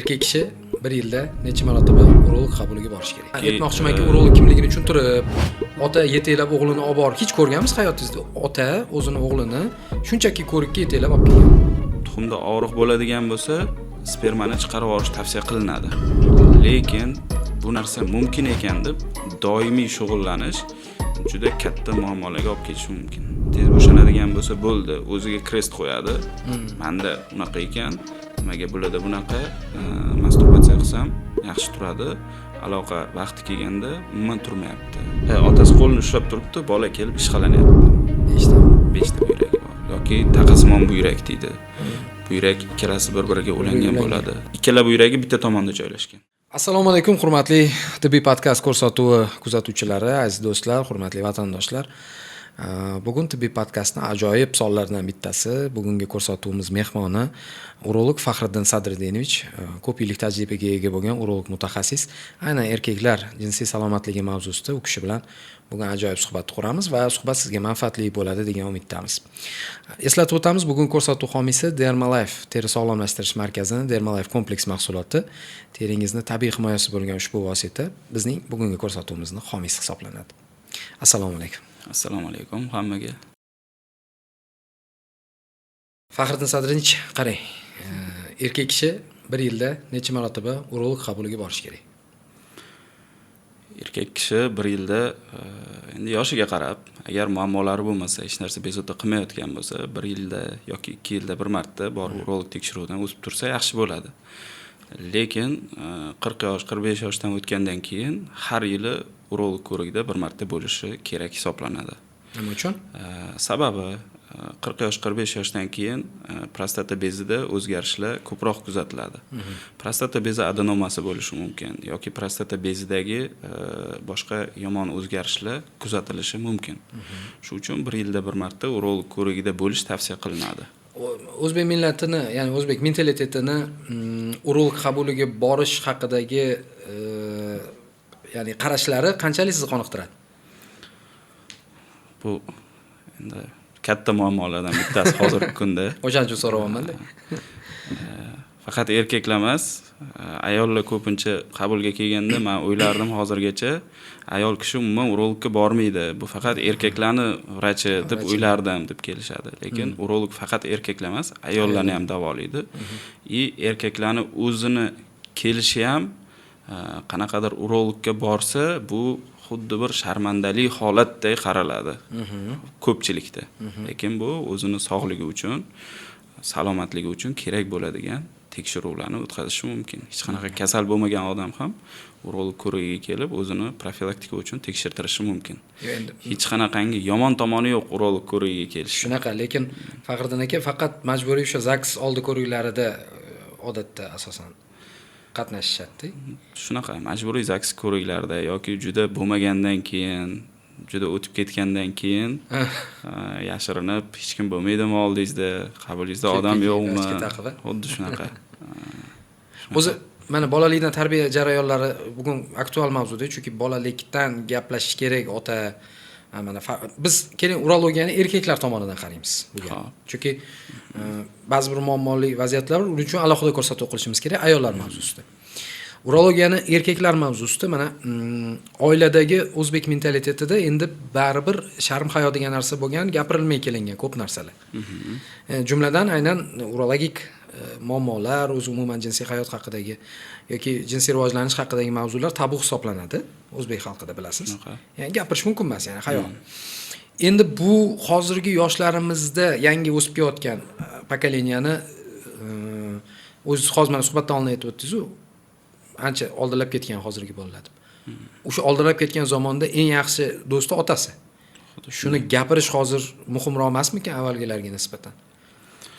Erkak kishi bir yilda necha marotaba urolog qabuliga borishi kerak? Aytmoqchimanki, urolog kimligini tushuntirib, ota yetaklab o'g'lini olib borib, hech ko'rganmiz hayotingizda ota o'zini o'g'lini shunchaki ko'rikka yetaklab olib kelgan? Tuxumda og'riq bo'ladigan bo'lsa, spermani chiqarib yuborish tavsiya qilinadi. Lekin bu narsa mumkin ekan deb doimiy shug'ullanish juda katta muammolarga olib kelishi mumkin. Tez bo'shanadigan bo'lsa bo'ldi, o'ziga крест qo'yadi. Manda unaqa ekan, nimaga bularda bunaqa? Masturbatsiya qilsam yaxshi turadi, aloqa vaqti kelganda umuman turmayapti. Otasi qo'lini ushlab turibdi, bola kelib ishqalanyapti. Beshta. Beshta buyragi bor yoki taqasimon buyrak deydi. Buyrak ikkalasi bir biriga ulangan bo'ladi, ikkala buyragi bitta tomonda joylashgan. Assalomu alaykum, hurmatli tibbiy podkast ko'rsatuvi kuzatuvchilari, aziz do'stlar, hurmatli vatandoshlar. Bugun tibbiy podkastni ajoyib sonlaridan bittasi. Bugungi ko'rsatuvimiz mehmoni urolog Faxriddin Sadriddinovich, ko'p yillik tajribaga ega bo'lgan urolog mutaxassis. Aynan erkaklar jinsiy salomatligi mavzusida u kishi bilan bugun ajoyib suhbat quramiz va suhbat sizga manfaatli bo'ladi degan umiddamiz. Eslatib o'tamiz, bugun ko'rsatuv homiysi Dermalife teri sog'lomlashtirish markazini Dermalife kompleks mahsuloti, teringizni tabiiy himoyasi bo'lgan ushbu vosita bizning bugungi ko'rsatuvimizni homiysi hisoblanadi. Assalomu alaykum. Assalomu alaykum hammaga. Faxriddin Sadrinovich, qarang, erkak kishi bir yilda necha marotaba urolog qabuliga borishi kerak? Erkak kishi bir yilda, endi yoshiga qarab, agar muammolari bo'lmasa, hech narsa bezovta qilmayotgan bo'lsa, bir yilda yoki 2 yilda bir marta borib urolog tekshiruvidan o'tib tursa yaxshi bo'ladi. Lekin 40 yosh, 45 yoshdan o'tgandan keyin har yili urolog ko'rigida bir marta bo'lishi kerak hisoblanadi. Nima uchun? Sababi 40 yosh, 45 yoshdan keyin prostata bezida o'zgarishlar ko'proq kuzatiladi. Prostata bezi adenomasi bo'lishi mumkin yoki prostata bezidagi boshqa yomon o'zgarishlar kuzatilishi mumkin. Shu uchun bir yilda bir marta urolog ko'rigida bo'lish tavsiya qilinadi. O'zbek millatini, ya'ni o'zbek mentalitetini urolog qabuliga borish haqidagi ya'ni qarashlari qanchalik sizni qoniqtiradi? Bu endi katta muammolardan bittasi hozirgi kunda. O'shaning uchun so'rayapmanda. Faqat erkaklar emas, ayollar ko'pincha qabulga kelganda, man o'ylardim hozirgacha, ayol kishi umuman urologga bormaydi, bu faqat erkaklarni vrachi deb o'ylardim deb kelishadi. Lekin urolog faqat erkaklar emas, ayollarni ham davolaydi. И erkaklarni o'zini kelishi ham qanaqadir urologga borsa, bu xuddi bir sharmandali holatday qaraladi ko'pchilikda. Lekin bu o'zini sog'ligi uchun, salomatligi uchun kerak bo'ladigan tekshiruvlarni o'tkazishi mumkin. Hech qanaqa kasal bo'lmagan odam ham urolog ko'rigiga kelib, o'zini profilaktika uchun tekshirtirishi mumkin. Endi Hech qanaqangi yomon tomoni yo'q urolog ko'rigiga kelish. Shunaqa, lekin Faxriddin aka, faqat majburiy o'sha ZAGS oldi ko'riklarida odatda asosan qatnashishadida. Shunaqa, majburiy ZAGS ko'riklarida yoki juda bo'lmagandan keyin, juda o'tib ketgandan keyin yashirinib, hech kim bo'lmaydimi oldingizda, qabulingizda odam yo'qmi? Ochka taqib, a? Xuddi shunaqa. O'zi mana bolalikdan tarbiya jarayonlari bugun aktual mavzuda, chunki bolalikdan gaplashish kerak ota. Mana biz keling, urologiyani erkaklar tomonidan qaraymiz bugun. Hop. Chunki ba'zi bir muammoli vaziyatlar bor, uning uchun alohida ko'rsatuv qilishimiz kerak ayollar mavzusida. Urologiyani erkaklar mavzusida mana oiladagi o'zbek mentalitetida endi baribir sharm hayo degan narsa bo'lgan, gapirilmay kelingan ko'p narsalar. Jumladan aynan urologik muammolar, o'zi umuman jinsiy hayot haqidagi yoki jinsiy rivojlanish haqidagi mavzular tabu hisoblanadi o'zbek xalqida, bilasiz. Shunaqa. Ya'ni gapirish mumkin emas, ya'ni hayo. Endi bu hozirgi yoshlarimizda yangi o'sib kelayotgan поколения ni o'zingiz hozir mana suhbatdan oldin aytib o'tdingizu, ancha oldinlab ketgan hozirgi bolalar deb. O'sha oldinlab ketgan zamonda eng yaxshi do'sti otasi. Shuni gapirish hozir muhimroq emasmikan avvalgilarga nisbatan?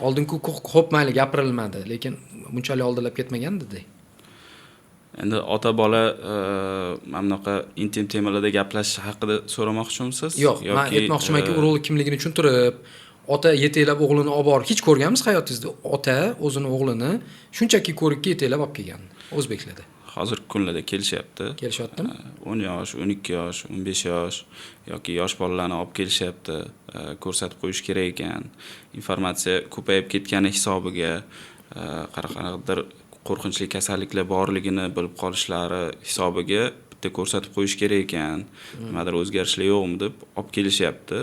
Oldin-ku xo'p, mayli, gapirilmadi, lekin bunchalik oldinlab ketmagandi-da. Endi ota bola mana bunaqa intim temalarda gaplashish haqida so'ramoqchimisiz? Yo'q, man Yoki, aytmoqchimanki, urolog kimligini tushuntirib, ota yetaklab o'g'lini olib borib, hech ko'rganmiz hayotingizda ota o'zini o'g'lini shunchaki ko'rikka yetaklab olib kelgan o'zbeklarda? Hozirgi kunlarda kelishyapti. Kelishyaptimi? 10 yosh, 12 yosh, 15 yosh yoki yosh bolalarni olib kelishyapti. Ko'rsatib qo'yish kerak ekan, informatsiya ko'payib ketgani hisobiga qanaqadir Qo'rqinchli kasalliklar borligini bilib qolishlari hisobiga bitta ko'rsatib qo'yish kerak ekan, nimadir o'zgarishlar yo'qmi deb olib kelishyapti.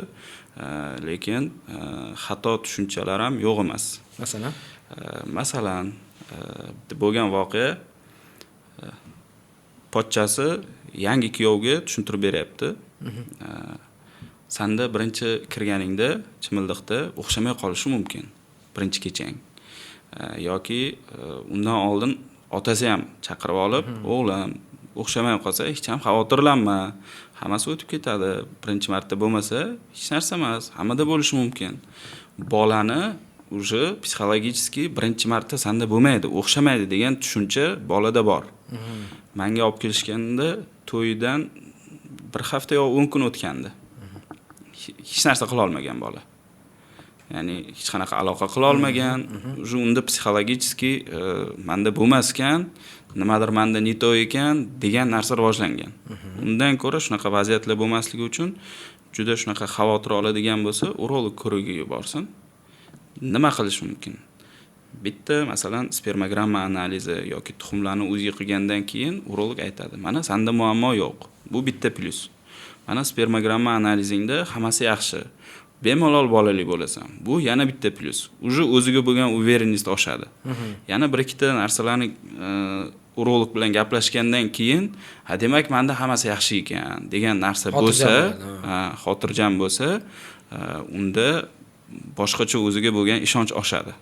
Lekin xato tushunchalar ham yo'q emas. Masalan? Masalan, bitta bo'lgan voqea, pochchasi yangi kuyovga tushuntirib beryapti. Sanda birinchi kirganingda chimildiqda o'xshamay qolishi mumkin birinchi kechang. Yoki undan oldin otasi ham chaqirib olib, o'g'lim, o'xshamay qolsa hech ham xavotirlanma, hammasi o'tib ketadi, birinchi marta bo'lmasa hech narsa emas, hammada bo'lishi mumkin. Bolani уже психологически birinchi marta sanda bo'lmaydi, o'xshamaydi degan tushuncha bolada bor. Manga olib kelishganda to'yidan bir hafta yo 10 kun o'tgandi, hech narsa qila olmagan bola, ya'ni hech qanaqa aloqa qila olmagan. Уже unda психологически manda bo'lmas ekan, nimadir manda не то ekan degan narsa rivojlangan. Undan ko'ra shunaqa vaziyatlar bo'lmasligi uchun, juda shunaqa xavotir oladigan bo'lsa, urolog ko'rigiga borsin. Nima qilish mumkin? Bitta, masalan, spermogramma analizi yoki tuxumlarni УЗИ qilgandan keyin urolog aytadi: mana, sanda muammo yo'q, bu bitta plyus, mana, spermogramma analizingda hammasi yaxshi, bemalol bolali bo'lasan, bu yana bitta plyus. Уже o'ziga bo'lgan уверенность oshadi. Yana bir ikkita narsalarni urolog bilan gaplashgandan keyin, ha, demak, manda hammasi yaxshi ekan degan narsa bo'lsa, xotirjam bo'lsa, unda boshqacha o'ziga bo'lgan ishonch oshadi.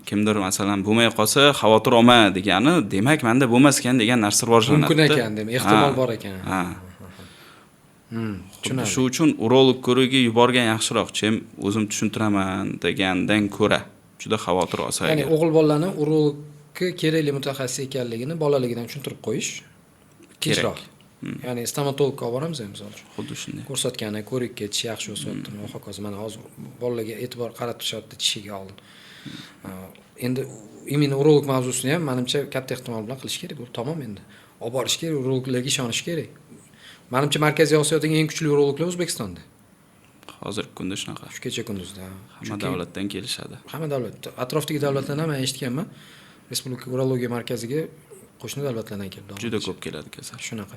Kimdir, masalan, bo'lmay qolsa xavotir olma degani, demak, manda bo'lmas ekan degan narsa rivojlanadi. Mumkin ekan, demak, ehtimol bor ekan. Ha. Xuddi shu uchun urolog ko'rigiga yuborgan yaxshiroq, чем o'zim tushuntiraman degandan ko'ra, juda xavotir olsa Ya'ni agar. o'g'il bolalarni urologga kerakli mutaxassis ekanligini bolaligidan tushuntirib qo'yish kechroq. Ya'ni stomatologga olib boramiz, misol uchun. Xuddi shunday. Ko'rsatgani, ko'rikka tish yaxshi o'syaptimi va hokazo. Mana hozir bolalarga e'tibor qaratishyapti tishiga oldin. Endi именно urolog mavzusini ham, manimcha, katta ehtimol bilan qilish kerak. Bu tamom endi. Olib borish kerak, urologlarga ishonish kerak. Manimcha, Markaziy Osiyodagi eng kuchli urologlar O'zbekistonda. Hozirgi kunda shunaqa. Shu kecha kunduzda. Hamma Chunki davlatdan kelishadi. Hamma davlat, atrofdagi davlatlardan ham, men eshitganman. Respublika urologiya markaziga qo'shni davlatlardan kelib Juda ko'p keladi kasal. Shunaqa.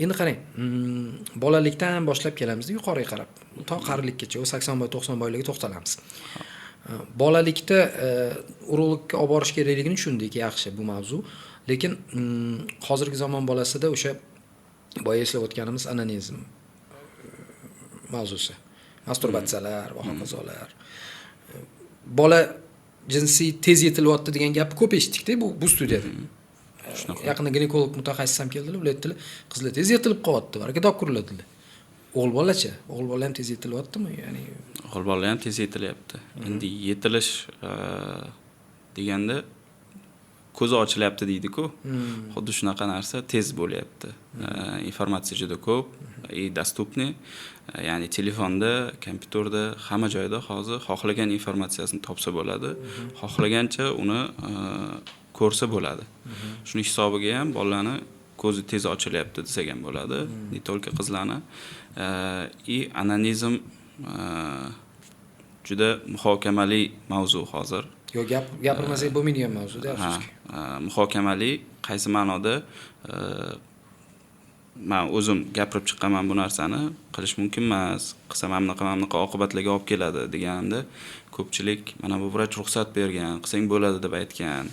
Endi qarang, bolalikdan boshlab kelamizda yuqoriga qarab. To qarilikkacha, u 80 boy, 90 boylarga to'xtalamiz. Bolalikda urologga olib borish kerakligini tushundik, yaxshi bu mavzu. Lekin hozirgi zamon bolasida o'sha boya eslab o'tganimiz onanizm mavzusi. Masturbatsiyalar va hokazolar. Bola jinsiy tez yetilyapti degan gapni ko'p eshitdik-da bu studiyada. Shunaqa. Yaqinda ginekolog mutaxassis ham keldilar, ular aytdilar, qizlar tez yetilib qolyapti, baraka topkurlar dedilar. O'g'il bolachi? O'g'il bola ham tez yetilyaptimi? Ya'ni O'g'il bolalar ham tez yetilyapti. Endi yetilish deganda ko'zi ochilyapti deydi-ku. Xuddi shunaqa narsa tez bo'lyapti. Informatsiya juda ko'p и доступный. Ya'ni telefonda, kompyuterda, hamma joyda hozir xohlagan informatsiyasini topsa bo'ladi. Xohlagancha uni ko'rsa bo'ladi. Shuni hisobiga ham bolalarni ko'zi tez ochilyapti desak ham bo'ladi. Не только qizlarni. И onanizm juda muhokamali mavzu hozir. Yo, gap gapirmasak bo'lmaydigan mavzuda, Ha, afsuski. Muhokamali qaysi ma'noda? Man o'zim gapirib chiqqanman, bu narsani qilish mumkin emas, qilsam mana bunaqa, mana bunaqa oqibatlarga olib keladi deganimda, ko'pchilik mana bu vrach ruxsat bergan, qilsang bo'ladi deb aytgan,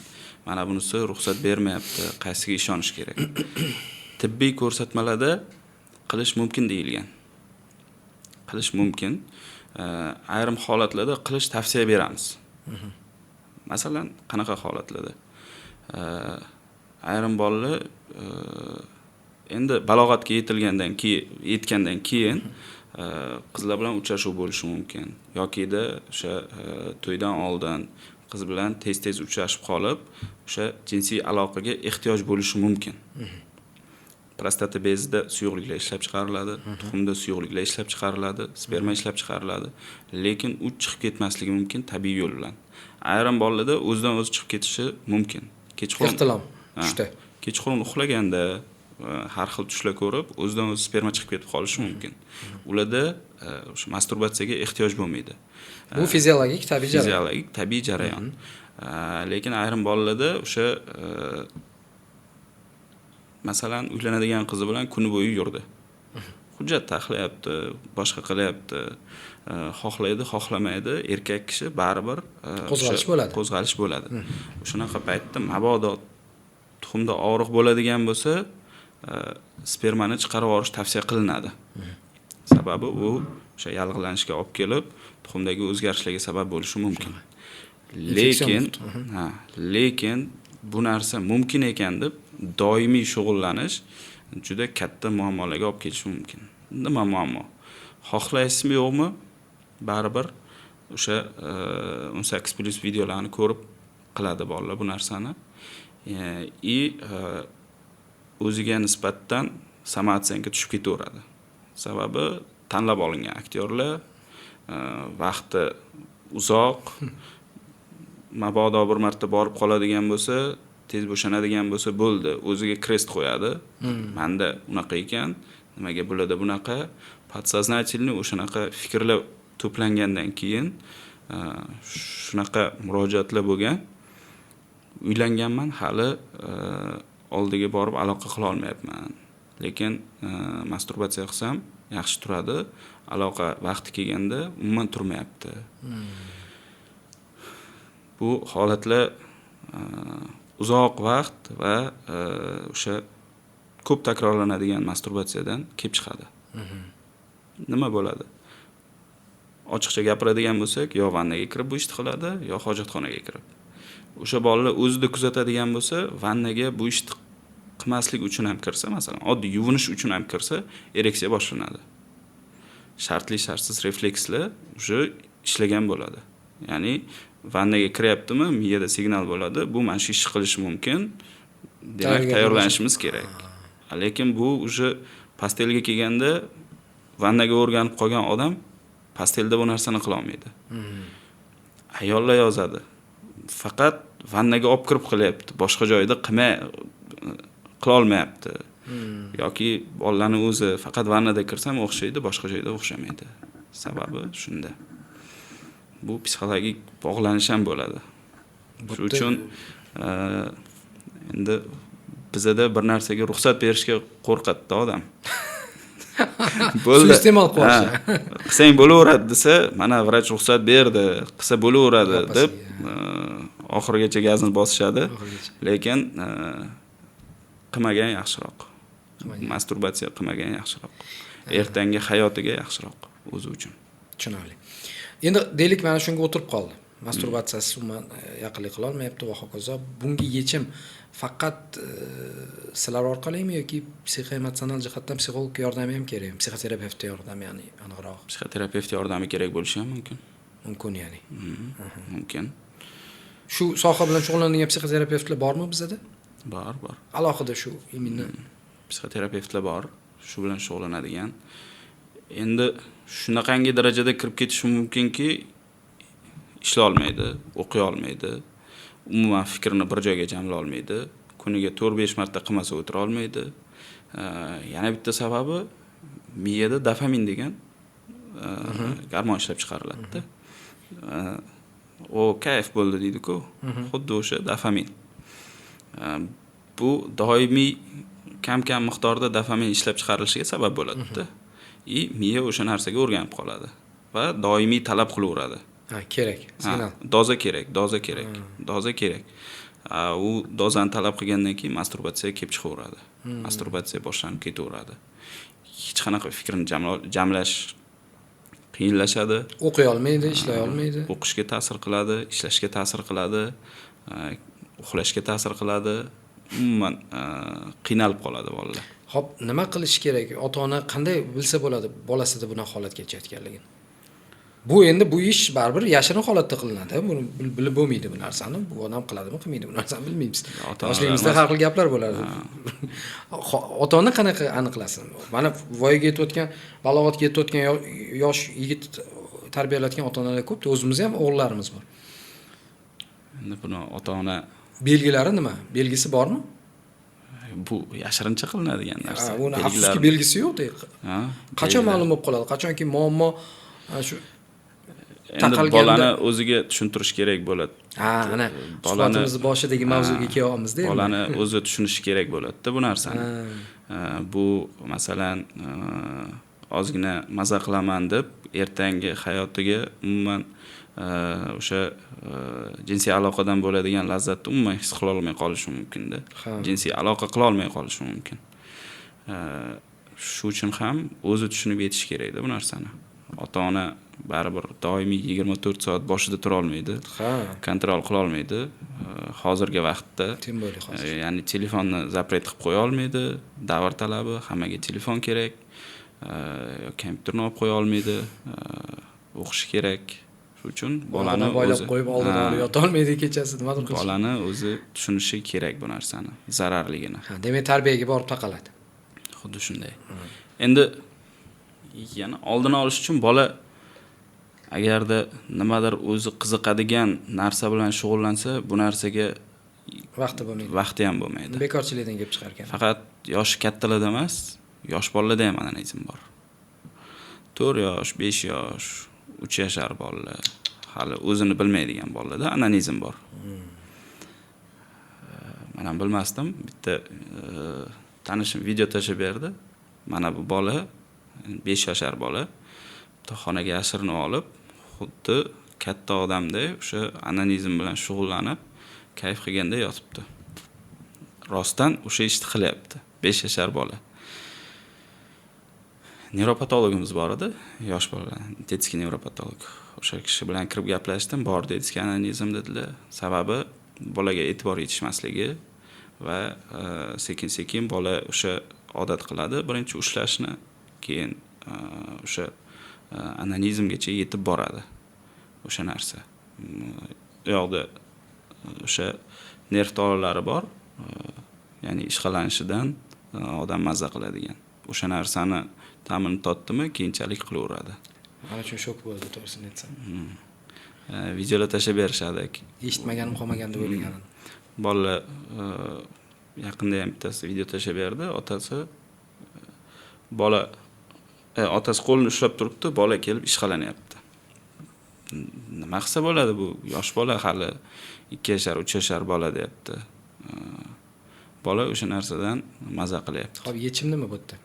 mana bunisi ruxsat bermayapti, qaysiga ishonish kerak? Tibbiy ko'rsatmalarda qilish mumkin deyilgan, qilish mumkin. Ayrim holatlarda qilish tavsiya beramiz. Masalan, qanaqa holatlarda? Ayrim bolalar endi balog'atga yetilgandan keyin, yetgandan keyin qizlar bilan uchrashuv bo'lishi mumkin yokida o'sha to'ydan oldin qiz bilan tez tez uchrashib qolib, o'sha jinsiy aloqaga ehtiyoj bo'lishi mumkin. Prostata bezida suyuqliklar ishlab chiqariladi, tuxumda suyuqliklar ishlab chiqariladi, sperma ishlab chiqariladi, lekin u chiqib ketmasligi mumkin tabiiy yo'l bilan. Ayrim bolalarda o'zidan o'zi chiqib ketishi mumkin kechqurun. Ehtilom Ha. tushda. Kechqurun uxlaganda har xil tushlar ko'rib, o'zidan o'zi sperma chiqib ketib qolishi mumkin. Ularda o'sha masturbatsiyaga ehtiyoj bo'lmaydi. Bu fiziologik tabiiy jarayon. Fiziologik tabiiy jarayon. Lekin ayrim bolalarda o'sha, masalan, uylanadigan qizi bilan kuni bo'yi yurdi, hujjat taxlayapti, boshqa qilyapti, xohlaydi, xohlamaydi, erkak kishi baribir qo'zg'alish bo'ladi. Qo'zg'alish bo'ladi. Shunaqa paytda mabodo tuxumda og'riq bo'ladigan bo'lsa, spermani chiqarib yuborish tavsiya qilinadi. Sababi u o'sha yallig'lanishga olib kelib, tuxumdagi o'zgarishlarga sabab bo'lishi mumkin. Lekin ha, lekin bu narsa mumkin ekan deb doimiy shug'ullanish juda katta muammolarga olib kelishi mumkin. Nima muammo? Xohlaysizmi, yo'qmi, baribir o'sha 18+ videolarni ko'rib qiladi bolalar bu narsani и o'ziga nisbatan самооценка tushib ketaveradi. Sababi tanlab olingan aktyorlar, vaqti uzoq, mabodo bir marta borib qoladigan bo'lsa, tez bo'shanadigan bo'lsa, bo'ldi, o'ziga крест qo'yadi. Manda unaqa ekan, nimaga bularda bunaqa? Подсознательный o'shanaqa fikrlar to'plangandan keyin shunaqa murojaatlar bo'lgan: uylanganman, hali oldiga borib aloqa qila olmayapman, lekin masturbatsiya qilsam yaxshi turadi, aloqa vaqti kelganda umuman turmayapti. Bu holatlar uzoq vaqt va o'sha ko'p takrorlanadigan masturbatsiyadan kelib chiqadi. Nima bo'ladi? Ochiqcha gapiradigan bo'lsak, yo vannaga kirib bu ishni qiladi, yo hojatxonaga kirib. O'sha bolalar o'zida kuzatadigan bo'lsa, vannaga bu ishni qilmaslik uchun ham kirsa, masalan, oddiy yuvinish uchun ham kirsa, ereksiya boshlanadi. Shartli, shartsiz reflekslar уже ishlagan bo'ladi. Ya'ni vannaga kiryaptimi, miyada signal bo'ladi: bu mana shu ishni qilishi mumkin, demak, tayyorlanishimiz kerak. Lekin bu уже постель ga kelganda, vannaga o'rganib qolgan odam постель da bu narsani qilolmaydi. Ayollar yozadi, faqat vannaga olib kirib qilyapti, boshqa joyda qilmay, qilolmayapti yoki bolalarni o'zi faqat vannada kirsam o'xshaydi, boshqa joyda o'xshamaydi. Sababi shunda, bu psixologik bog'lanish ham bo'ladi. Shu uchun endi bizada bir narsaga ruxsat berishga qo'rqadida odam. Bo'ldi, suiiste'mol qilish. Qilsang bo'laveradi desa, mana vrach ruxsat berdi, qilsa bo'laveradi deb oxirigacha gazni bosishadi. Lekin qilmagan yaxshiroq, masturbatsiya qilmagan yaxshiroq, ertangi hayotiga yaxshiroq o'zi uchun. Tushunarli. Endi deylik, mana shunga o'tirib qoldi, masturbatsiyasiz umuman yaqinlik qilolmayapti va hokazo. Bunga yechim faqat sizlar orqalimi yoki psixoemotsional jihatdan psixolog yordami ham kerakmi, psixoterapevt yordami, ya'ni aniqroq? Psixoterapevt yordami kerak bo'lishi ham mumkin. Mumkin, ya'ni. Mumkin. Shu soha bilan shug'ullanadigan psixoterapevtlar bormi bizada? Bor, bor. Alohida shu именно. Psixoterapevtlar bor shu bilan shug'ullanadigan. Endi shunaqangi darajada kirib ketishi mumkinki, ishlolmaydi, o'qiy olmaydi, umuman fikrini bir joyga jamlay, kuniga 4-5 marta qilmasa o'tira olmaydi. Yana bitta sababi, miyada dopamin degan gormon ishlab chiqariladida, o kayf bo'ldi deydiku, xuddi o'sha dopamin. Bu doimiy kam kam miqdorda dopamin ishlab chiqarilishiga sabab bo'ladida и miya o'sha narsaga o'rganib qoladi va doimiy talab qilaveradi. Ha, kerak signal. Doza kerak, doza kerak, doza kerak. U dozani talab qilgandan keyin masturbatsiya kelib chiqaveradi, masturbatsiya boshlanib ketaveradi, hech qanaqa fikrini jamlash qiyinlashadi. O'qiy olmaydi, ishlay olmaydi. O'qishga ta'sir qiladi, ishlashga ta'sir qiladi, uxlashga ta'sir qiladi, umuman qiynalib qoladi bolalar. Ho'p, nima qilish kerak? Ota ona qanday bilsa bo'ladi bolasida bunaqa holat kechayotganligini? Bu endi bu ish baribir yashirin holatda qilinadi, buni bilib bo'lmaydi bu narsani. Bu odam qiladimi, qilmaydi, bu narsani bilmaymiz. Yoshligimizda har xil gaplar bo'lardi. Ota ona qanaqa aniqlasin? Mana voyaga yetayotgan, balog'atga yetayotgan yosh yigit tarbiyalayotgan ota onalar ko'p, o'zimizda ham o'g'illarimiz bor. Endi buni ota ona Belgilari nima? Belgisi bormi? Bu yashirincha qilinadigan narsa. Uni afsuski belgisi yo'q. Qachon ma'lum bo'lib qoladi? Qachonki muammo shu Endi bolani o'ziga tushuntirish kerak bo'ladi. Ha, ana suhbatimizni boshidagi mavzuga kelyapmiz-da. Bolani o'zi tushunishi kerak bo'ladi-da bu narsani. Bu masalan ozgina maza qilaman deb ertangi hayotiga umuman o'sha jinsiy aloqadan bo'ladigan lazzatni umuman his qila olmay qolishi mumkin-da. Jinsiy aloqa qila olmay qolishi mumkin. Shu uchun ham o'zi tushunib yetish kerakda bu narsani. Ota-ona baribir doimiy 24 soat boshida tura olmaydi. Kontrol qila olmaydi. Hozirgi vaqtda ya'ni telefonni запрет qilib qo'ya olmaydi. Davr talabi, hammaga telefon kerak. Kompyuterni olib qo'ya olmaydi. O'qishi kerak. Shu uchun bolani boylab qo'yib oldini olib yota olmaydi kechasi, nimadir qilish. Bolani o'zi tushunishi kerak bu narsani, zararligini. Ha, demak tarbiyaga borib taqaladi. Xuddi shunday. Endi yana oldini olish uchun bola agarda nimadir o'zi qiziqadigan narsa bilan shug'ullansa, bu narsaga vaqti bo'lmaydi. Vaqti ham bo'lmaydi. Bekorchilikdan kelib chiqar ekan. Faqat yoshi kattalarda emas, yosh bolalarda ham onanizm bor. 4 yosh, 5 yosh, 3 yashar bolalar, hali o'zini bilmaydigan bolalarda onanizm bor. Men ham bilmasdim, bitta tanishim video tashlab berdi. Mana bu bola 5 yashar bola bitta xonaga yashirinib olib, xuddi katta odamday o'sha onanizm bilan shug'ullanib, kayf qilganda yotibdi. Rostdan o'sha ishni qilyapti. 5 yashar bola. Nevropatologimiz bor edi, yosh bolalar, детский nevropatolog. O'sha kishi bilan kirib gaplashdim, bor детский onanizm dedilar. Sababi bolaga e'tibor yetishmasligi va sekin-sekin bola o'sha odat qiladi, birinchi ushlashni, keyin o'sha onanizmgacha yetib boradi o'sha narsa. U yoqda o'sha nerv tolalari bor, ya'ni ishqalanishidan odam mazza qiladigan. O'sha narsani ta'mini totdimi, keyinchalik qilaveradi. Mana uchun shok bo'ldi, to'g'risini aytsam. Videolar tashlab berishadi. Eshitmaganim qolmagan deb o'ylaganim. Bolalar yaqinda ham bittasi video tashlab berdi, otasi bola otasi qo'lini ushlab turibdi, bola kelib ishqalanyapti. Nima qilsa bo'ladi bu yosh bola, hali 2 yashar, 3 yashar bola deyapti. Bola o'sha narsadan maza qilyapti. Xo'p, yechim nima bu yerda?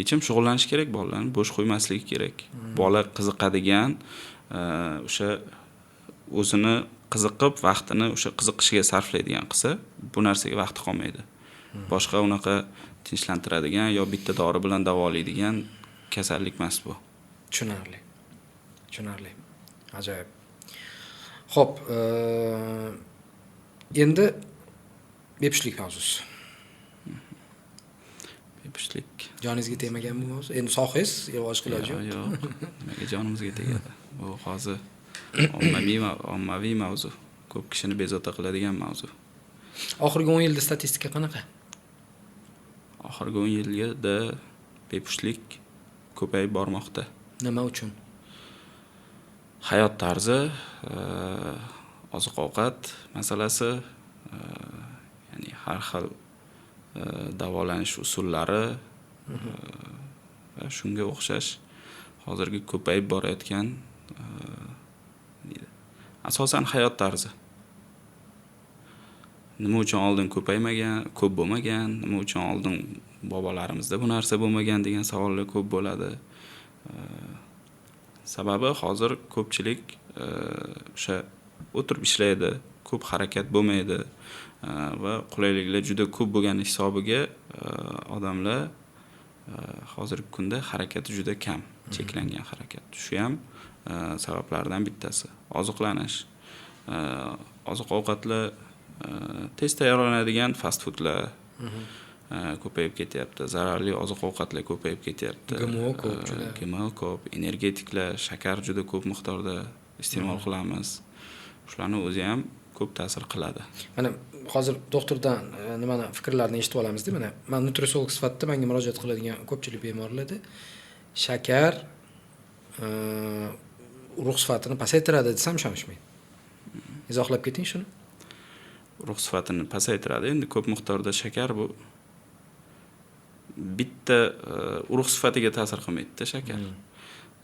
Yechim shug'ullanish kerak, bolalarni bo'sh qo'ymasligi kerak. Bola qiziqadigan, o'sha o'zini qiziqib, vaqtini o'sha qiziqishiga sarflaydigan qilsa, bu narsaga vaqti qolmaydi. Boshqa unaqa tinchlantiradigan yo bitta dori bilan davolaydigan kasallik emas bu. Tushunarli. Tushunarli. Ajoyib. Xo'p, endi bepushtlik mavzusi. Bepushtlik. Joningizga tegmagan bu mavzu? Endi sohangiz, boshqa iloji yo'q. Yo'q, nimaga jonimizga tegadi? Bu hozir ommaviy mavzu. Ko'p kishini bezovta qiladigan mavzu. Oxirgi 10 yilda statistika qanaqa? Oxirgi 10 yilda bepushtlik ko'payib bormoqda. Nima uchun? Hayot tarzi, oziq-ovqat masalasi, ya'ni har xil davolanish usullari va shunga o'xshash hozirgi ko'payib borayotgan, asosan hayot tarzi. Nima uchun oldin ko'paymagan, ko'p bo'lmagan, nima uchun oldin bobolarimizda bu narsa bo'lmagan degan savollar ko'p bo'ladi. Sababi hozir ko'pchilik o'sha o'tirib ishlaydi, ko'p harakat bo'lmaydi va qulayliklar juda ko'p bo'lgani hisobiga odamlar hozirgi kunda harakati juda kam, cheklangan harakat. Shu ham sabablardan bittasi. Oziqlanish, oziq-ovqatlar, tez tayyorlanadigan fast foodlar ko'payib ketyapti, zararli oziq-ovqatlar ko'payib ketyapti. GMO ko'p juda. GMO ko'p, energetiklar, shakar juda ko'p miqdorda iste'mol qilamiz. Shularni o'zi ham ko'p ta'sir qiladi. Mana hozir doktordan nimani fikrlarini eshitib olamizda. Mana men nutrisolog sifatida menga murojaat qiladigan ko'pchilik bemorlarda shakar urug' sifatini pasaytiradi desam ishonishmaydi. Izohlab keting shuni. Urug' sifatini pasaytiradi. Endi ko'p miqdorda shakar bu bitta urug' sifatiga ta'sir qilmaydi-da shakar.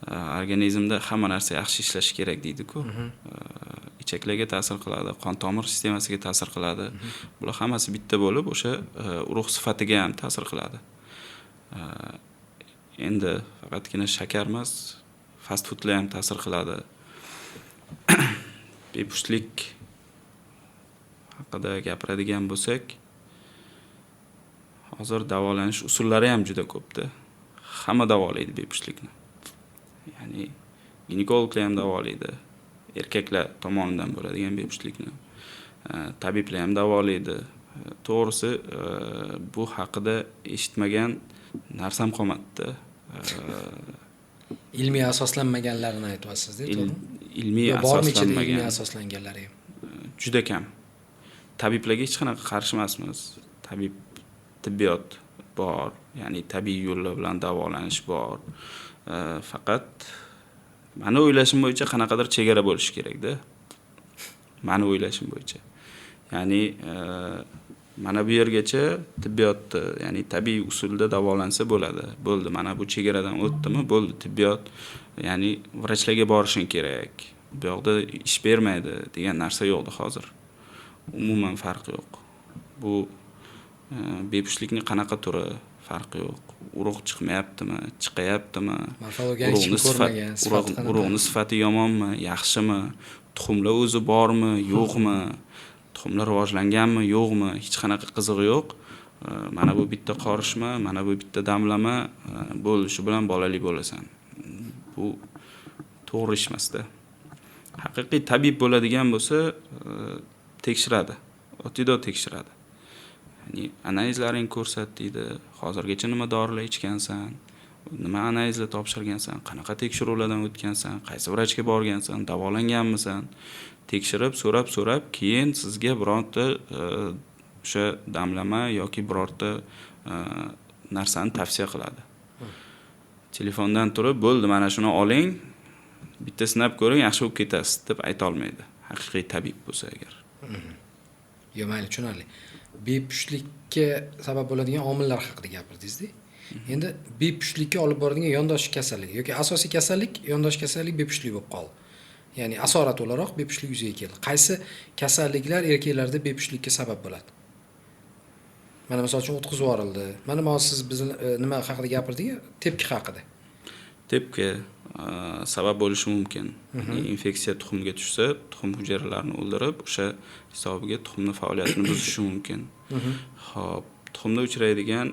Organizmda hamma narsa yaxshi ishlashi kerak deydi-ku. Ichaklarga ta'sir qiladi, qon tomir sistemasiga ta'sir qiladi. Bular hammasi bitta bo'lib, o'sha urug' sifatiga ham ta'sir qiladi. Endi faqatgina shakar emas, fast foodlar ham ta'sir qiladi. Bepushtlik haqida gapiradigan bo'lsak, hozir davolanish usullari ham juda ko'pda. Hamma davolaydi bepushtlikni. Ya'ni ginekologlar ham davolaydi, erkaklar tomonidan bo'ladigan bepushtlikni. Tabiblar ham davolaydi. To'g'risi, bu haqida eshitmagan narsam qolmadida. Ilmiy asoslanmaganlarini aytyapsiz-da, to'g'rimi? Ilmiy Yo, bormi ichida ilmiy asoslanmagan? Asoslanganlari ham? Juda kam. Tabiblarga hech qanaqa qarshi emasmiz. Tabib, tibbiyot bor, ya'ni tabiiy yo'llar bilan davolanish bor. Faqat mani o'ylashim bo'yicha qanaqadir chegara bo'lishi kerakda. Mani o'ylashim bo'yicha. Ya'ni mana bu yergacha tibbiyotni, ya'ni tabiiy usulda davolansa bo'ladi. Bo'ldi, mana bu chegaradan o'tdimi, bo'ldi, tibbiyot, ya'ni vrachlarga borishing kerak. Bu yoqda ish bermaydi degan narsa yo'qdi hozir. Umuman farqi yo'q. Bu bepushtlikni qanaqa turi, farqi yo'q. Urug' chiqmayaptimi, chiqayaptimi? Morfologiyani hech kim Urug'ni sifat, ko'rmagan, sifati qanaqa? Urug'ni sifati yomonmi, yaxshimi? Tuxumlar o'zi bormi, yo'qmi? Tuxumlar rivojlanganmi, yo'qmi? Hech qanaqa qizig'i yo'q. Mana bu bitta qorishma, mana bu bitta damlama, bo'ldi, shu bilan bolali bo'lasan. Bu to'g'ri ish emasda. Haqiqiy tabib bo'ladigan bo'lsa, tekshiradi. Otido tekshiradi. Ya'ni analizlaringni ko'rsat deydi. Hozirgacha nima dorilar ichgansan? Nima analizlar topshirgansan? Qanaqa tekshiruvlardan o'tgansan? Qaysi vrachga borgansan? Davolanganmisan? Tekshirib, so'rab-so'rab, keyin sizga bironta o'sha damlama yoki birorta narsani tavsiya qiladi. Telefondan turib, bo'ldi, mana shuni oling, bitta sinab ko'ring, yaxshi bo'lib ketasiz deb ayta olmaydi. Haqiqiy tabib bo'lsa agar. Yo, mayli, tushunarli. Bepushtlikka sabab bo'ladigan omillar haqida gapirdingiz-da. Endi bepushtlikka olib boradigan yondosh kasallik yoki asosiy kasallik, yondosh kasallik bepushtlik bo'lib qoldi. Ya'ni asorat o'laroq bepushtlik yuzaga keldi. Qaysi kasalliklar erkaklarda bepushtlikka sabab bo'ladi? Mana, misol uchun, o'tkazib yuborildi. Mana hozir siz bizni nima haqida gapirdik? Tepki haqida. Tepki sabab bo'lishi mumkin. Ya'ni infeksiya tuxumga tushsa, tuxum hujayralarini o'ldirib, o'sha hisobiga tuxumni faoliyatini buzishi mumkin. Xo'p, tuxumda uchraydigan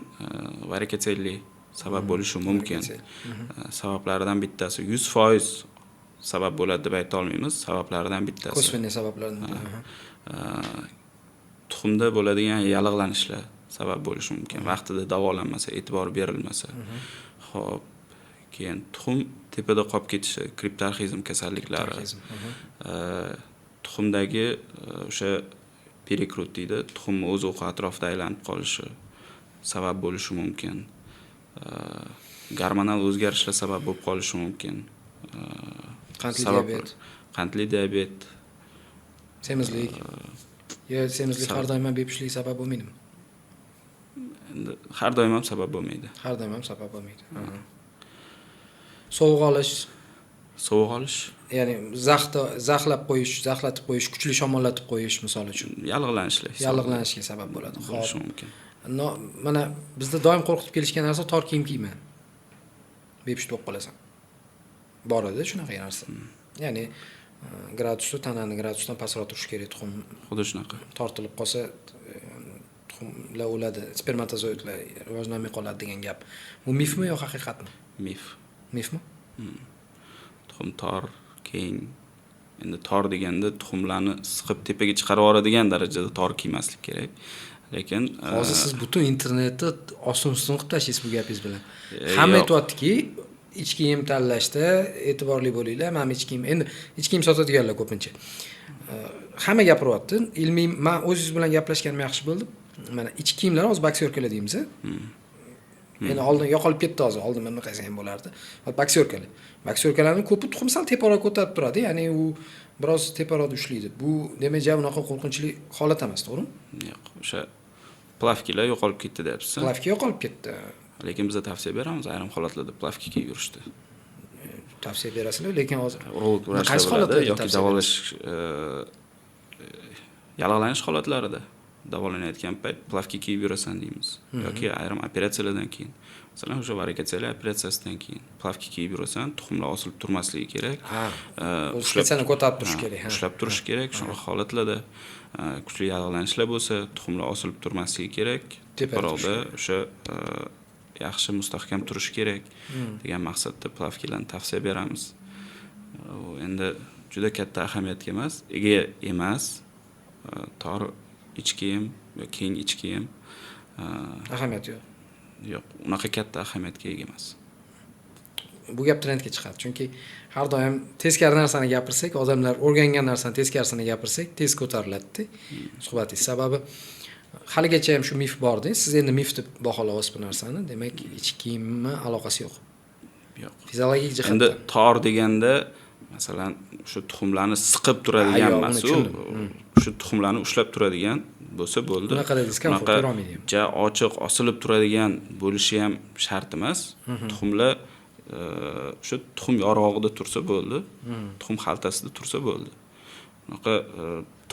varikoselli sabab bo'lishi mumkin. Varikosel. Sabablaridan bittasi, 100% sabab bo'ladi deb ayta olmaymiz, sabablaridan bittasi. Косвенный sabablardan. Tuxumda bo'ladigan yallig'lanishlar sabab bo'lishi mumkin. Vaqtida davolanmasa, e'tibor berilmasa. Xo'p, keyin tuxum tepada qolib ketishi, kriptorxizm kasalliklari. Kriptorxizm. Tuxumdagi o'sha перекрут deydi, tuxumni o'z o'qi atrofida aylanib qolishi sabab bo'lishi mumkin. Gormonal o'zgarishlar sabab bo'lib qolishi mumkin. Qandli diabet. Qandli diabet. Semizlik. Yo, semizlik har doim ham bepushtlik sabab bo'lmaydimi? Endi har doim ham sabab bo'lmaydi. Har doim ham sabab bo'lmaydi. Sovuq olish, Sovuq olish, ya'ni zaxta zaxlab qo'yish, zaxlatib qo'yish, kuchli shamollatib qo'yish, misol uchun. Yallig'lanishlar hisobiga Yallig'lanishga sabab bo'ladi. bo'lishi Xo'p. mumkin. No, mana bizda doim qo'rqitib kelishgan narsa: tor kiyim kiyma. Bepusht bo'lib qolasan. Bor edi shunaqa narsa. Ya'ni gradusi, tanani gradusdan pastroq turishi kerak, tuxum Xuddi shunaqa. tortilib qolsa, tuxumlar o'ladi, spermatozoidlar rivojlanmay qoladi degan gap. Bu mifmi yo haqiqatmi? Mif. Mifmi? Tuxum tor, keng. Endi tor deganda tuxumlarni siqib tepaga chiqarib yuboradigan darajada tor kiymaslik kerak. Lekin Hozir siz butun internetni ostin ustun qilib tashlaysiz bu gapingiz bilan. Hamma yo'q. aytyaptiki, ich kiyim tanlashda e'tiborli bo'linglar. Mana ich kiyim, endi ich kiyim sotadiganlar ko'pincha. Hamma gapiryapti. Ilmiy, man o'zingiz bilan gaplashganim yaxshi bo'ldi. Mana ich kiyimlar, hozir боксёрка lar deymiz. Endi oldin yo'qolib ketdi hozir. Oldin mana qilsa ham bo'lardi. Боксёрка lar. Боксёрка larning ko'pi tuxum sal teparoq ko'tarib turadi, ya'ni u biroz teparoqda ushlaydi. Bu demak, ja unaqa qo'rqinchli holat emas, to'g'rimi? Yo'q, o'sha плавки lar yo'qolib ketdi deyapsiz. Плавки yo'qolib ketdi. Lekin biza tavsiya beramiz ayrim holatlarda плавки kiyib yurishni. Tavsiya berasizlar, lekin hozir Urolog vrachlar qaysi biladi holatlarda yoki tavsiya davolash, yallig'lanish holatlarida davolanayotgan payt плавки kiyib yurasan deymiz yoki ayrim operatsiyalardan keyin, masalan, o'sha varikotseliya operatsiyasidan keyin плавки kiyib yurasan, tuxumlar osilib turmasligi kerak. O'zi специально ko'tarib turish kerak, ha. Ushlab turish kerak. Shunaqa holatlarda, kuchli yallig'lanishlar bo'lsa, tuxumlar osilib turmasligi kerak. Tepada turishi. Teparoqda o'sha yaxshi mustahkam turishi kerak degan maqsadda плавки larni tavsiya beramiz. U endi juda katta ahamiyatga ega emas. Tor ich kiyim yo keng ich kiyim Ahamiyati yo'q. Yo'q, unaqa katta ahamiyatga ega emas. Bu gap trendga chiqadi, chunki har doim teskari narsani gapirsak, odamlar o'rgangan narsani teskarisini gapirsak, tez ko'tariladida suhbatingiz. Sababi haligacha ham shu mif borda. Siz endi mif deb baholayapsiz bu narsani, demak, ich kiyimni aloqasi yo'q Yo'q. fiziologik Endi jihatdan. tor deganda, masalan, shu tuxumlarni siqib turadigan Yo'q, uni emas u. tushundim. Shu tuxumlarni ushlab turadigan bo'lsa bo'ldi. Unaqa diskomfort Unaqa berolmaydi ham. ja ochiq osilib turadigan bo'lishi ham shart emas. Tuxumlar o'sha tuxum yorug'ida tursa bo'ldi, tuxum xaltasida tursa bo'ldi. Unaqa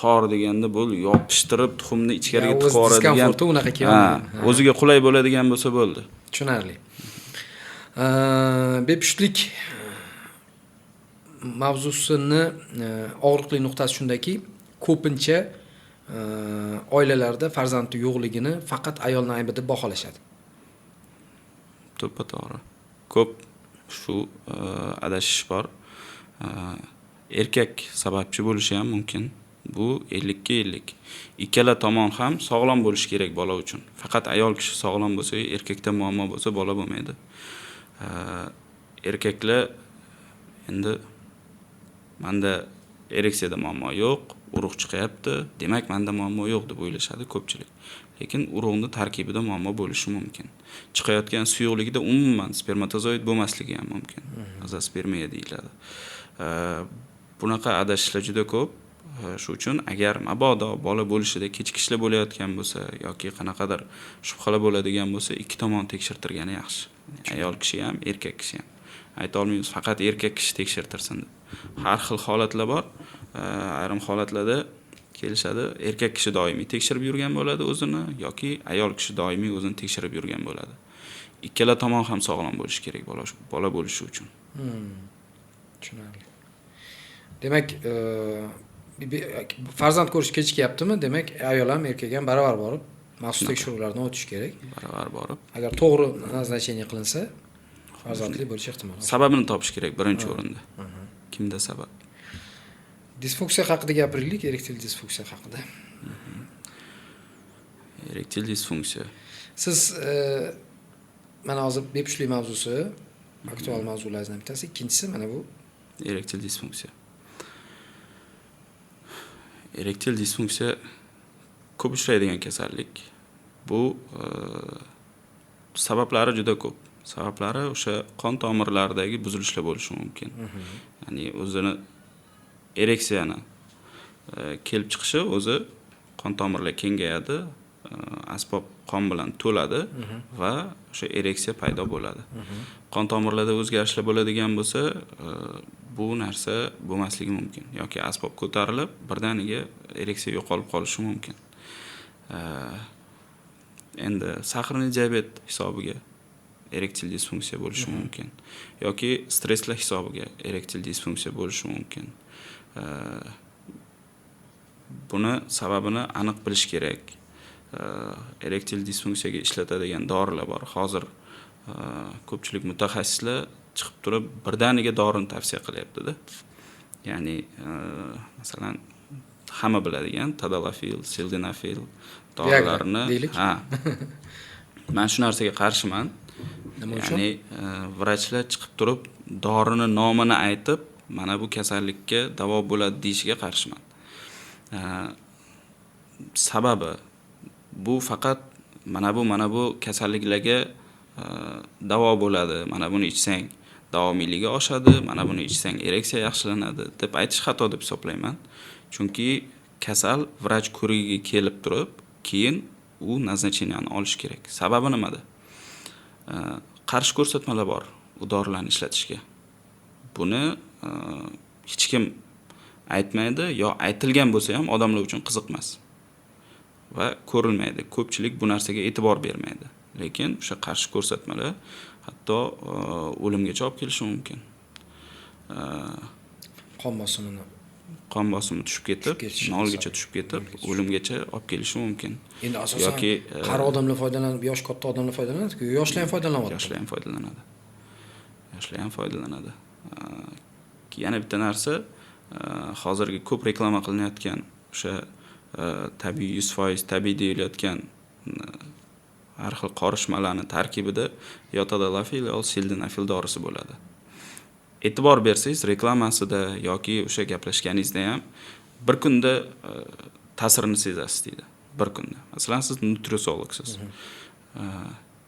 tor deganda bo'ldi, yopishtirib tuxumni ichkariga Ya, o'zi tiqib yuboradigan. diskomforti unaqa Ha, kelolmaydi. o'ziga qulay bo'ladigan bo'lsa bo'ldi. Tushunarli. Bepushtlik mavzusini og'riqli nuqtasi shundaki, ko'pincha oilalarda farzandi yo'qligini faqat ayolni aybi deb baholashadi. To'ppa to'g'ri, ko'p shu adashish bor. Erkak sababchi bo'lishi ham mumkin, bu 50ga 50. Ikkala tomon ham sog'lom bo'lishi kerak bola uchun. Faqat ayol kishi sog'lom bo'lsa, erkakda muammo bo'lsa, bola bo'lmaydi. Erkaklar endi manda ereksiyada muammo yo'q, urug' chiqyapti, demak, manda muammo yo'q deb o'ylashadi ko'pchilik. Lekin urug'ni tarkibida muammo bo'lishi mumkin, chiqayotgan suyuqligida umuman spermatozoid bo'lmasligi ham mumkin, azospermiya deyiladi. Bunaqa adashishlar juda ko'p. Shu uchun agar mabodo bola bo'lishida kechikishlar bo'layotgan bo'lsa yoki qanaqadir shubhalar bo'ladigan bo'lsa, ikki tomon tekshirtirgani yaxshi, ayol kishi ham, erkak kishi ham. Ayta olmaymiz faqat erkak kishi tekshirtirsin deb. Har xil holatlar bor. Ayrim holatlarda kelishadi, erkak kishi doimiy tekshirib yurgan bo'ladi o'zini yoki ayol kishi doimiy o'zini tekshirib yurgan bo'ladi. Ikkala tomon ham sog'lom bo'lishi kerak bola bo'lishi uchun. Tushunarli. Demak, farzand ko'rish kechikyaptimi, demak, ayol ham, erkak ham baravar borib maxsus tekshiruvlardan o'tish kerak. Baravar borib. Agar to'g'ri назначение qilinsa, farzandli bo'lish ehtimoli. Sababini topish kerak birinchi o'rinda, kimda sabab. Disfunksiya haqida gapiraylik, erektil disfunksiya haqida. Erektil disfunksiya. Siz mana hozir bepushtlik mavzusi aktual mavzulardan bittasi, ikkinchisi mana bu. Erektil disfunksiya. Erektil disfunksiya ko'p uchraydigan kasallik. Bu sabablari juda ko'p. Sabablari o'sha qon tomirlaridagi buzilishlar bo'lishi mumkin. Ya'ni o'zini ereksiyani kelib chiqishi o'zi qon tomirlar kengayadi, asbob qon bilan to'ladi va o'sha ereksiya paydo bo'ladi. Qon tomirlarda o'zgarishlar bo'ladigan bo'lsa, bu narsa bo'lmasligi mumkin yoki asbob ko'tarilib, birdaniga ereksiya yo'qolib qolishi mumkin. Endi сахарный диабет hisobiga erektil disfunksiya bo'lishi mumkin yoki stresslar hisobiga erektil disfunksiya bo'lishi mumkin. Buni sababini aniq bilish kerak. Erektil disfunksiyaga ishlatadigan dorilar bor. Hozir ko'pchilik mutaxassislar chiqib turib birdaniga dorini tavsiya qilyaptida. Ya'ni masalan, hamma biladigan tadalafil, sildenafil dorilarini. Deylik. Ha, man shu narsaga qarshiman. Nima uchun? Ya'ni vrachlar chiqib turib dorini nomini aytib, mana bu kasallikka davo bo'ladi deyishiga qarshiman. Sababi bu faqat mana bu kasalliklarga davo bo'ladi, mana buni ichsang davomiyligi oshadi, mana buni ichsang ereksiya yaxshilanadi deb aytish xato deb hisoblayman. Chunki kasal vrach ko'rigiga kelib turib, keyin u назначения ni olishi kerak. Sababi nimada? Qarshi ko'rsatmalar bor u dorilarni ishlatishga. Buni hech kim aytmaydi yo aytilgan bo'lsa ham odamlar uchun qiziq emas va ko'rilmaydi. Ko'pchilik bu narsaga e'tibor bermaydi. Lekin o'sha qarshi ko'rsatmalar hatto o'limgacha olib kelishi mumkin. Qon bosimini Qon bosimi tushib ketib, ketishi nolgacha tushib ketib, o'limgacha olib kelishi mumkin. Endi asosan Yoki qari odamlar foydalanib, yosh katta odamlar foydalanadi-ku, yoshlar ham foydalanyapti. Yoshlar ham foydalanadi. Yoshlar ham foydalanadi. Yana bitta narsa, hozirgi ko'p reklama qilinayotgan o'sha tabiiy, 100% tabiiy deyilayotgan har xil qorishmalarni tarkibida yo tadalafil, yo sildenafil dorisi bo'ladi. E'tibor bersangiz, reklamasida yoki o'sha gaplashganingizda ham bir kunda ta'sirini sezasiz deydi. Bir kunda. Masalan, siz nutrisologsiz.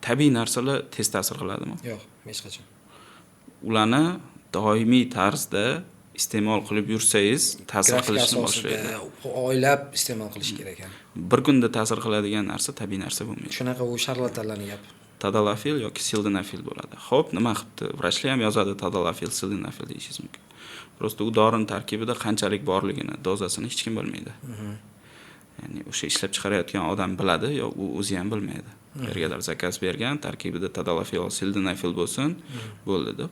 Tabiiy narsalar tez ta'sir qiladimi? Yo'q, hech qachon. Ularni doimiy tarzda iste'mol qilib yursangiz, ta'sir Grafik qilishni asosida boshlaydi. Oylab iste'mol qilish kerak ekan. Bir kunda ta'sir qiladigan narsa tabiiy narsa bo'lmaydi. Shunaqa u sharlatanlarni gapi. Tadalafil yoki sildenafil bo'ladi. Xo'p, nima qilibdi? Vrachlar ham yozadi tadalafil, sildenafil deyishingiz mumkin. Просто u dorini tarkibida qanchalik borligini, dozasini hech kim bilmaydi. Ya'ni o'sha ishlab chiqarayotgan odam biladi yo u o'zi ham bilmaydi. Qayergadir заказ bergan, tarkibida tadalafil, sildenafil bo'lsin, bo'ldi deb.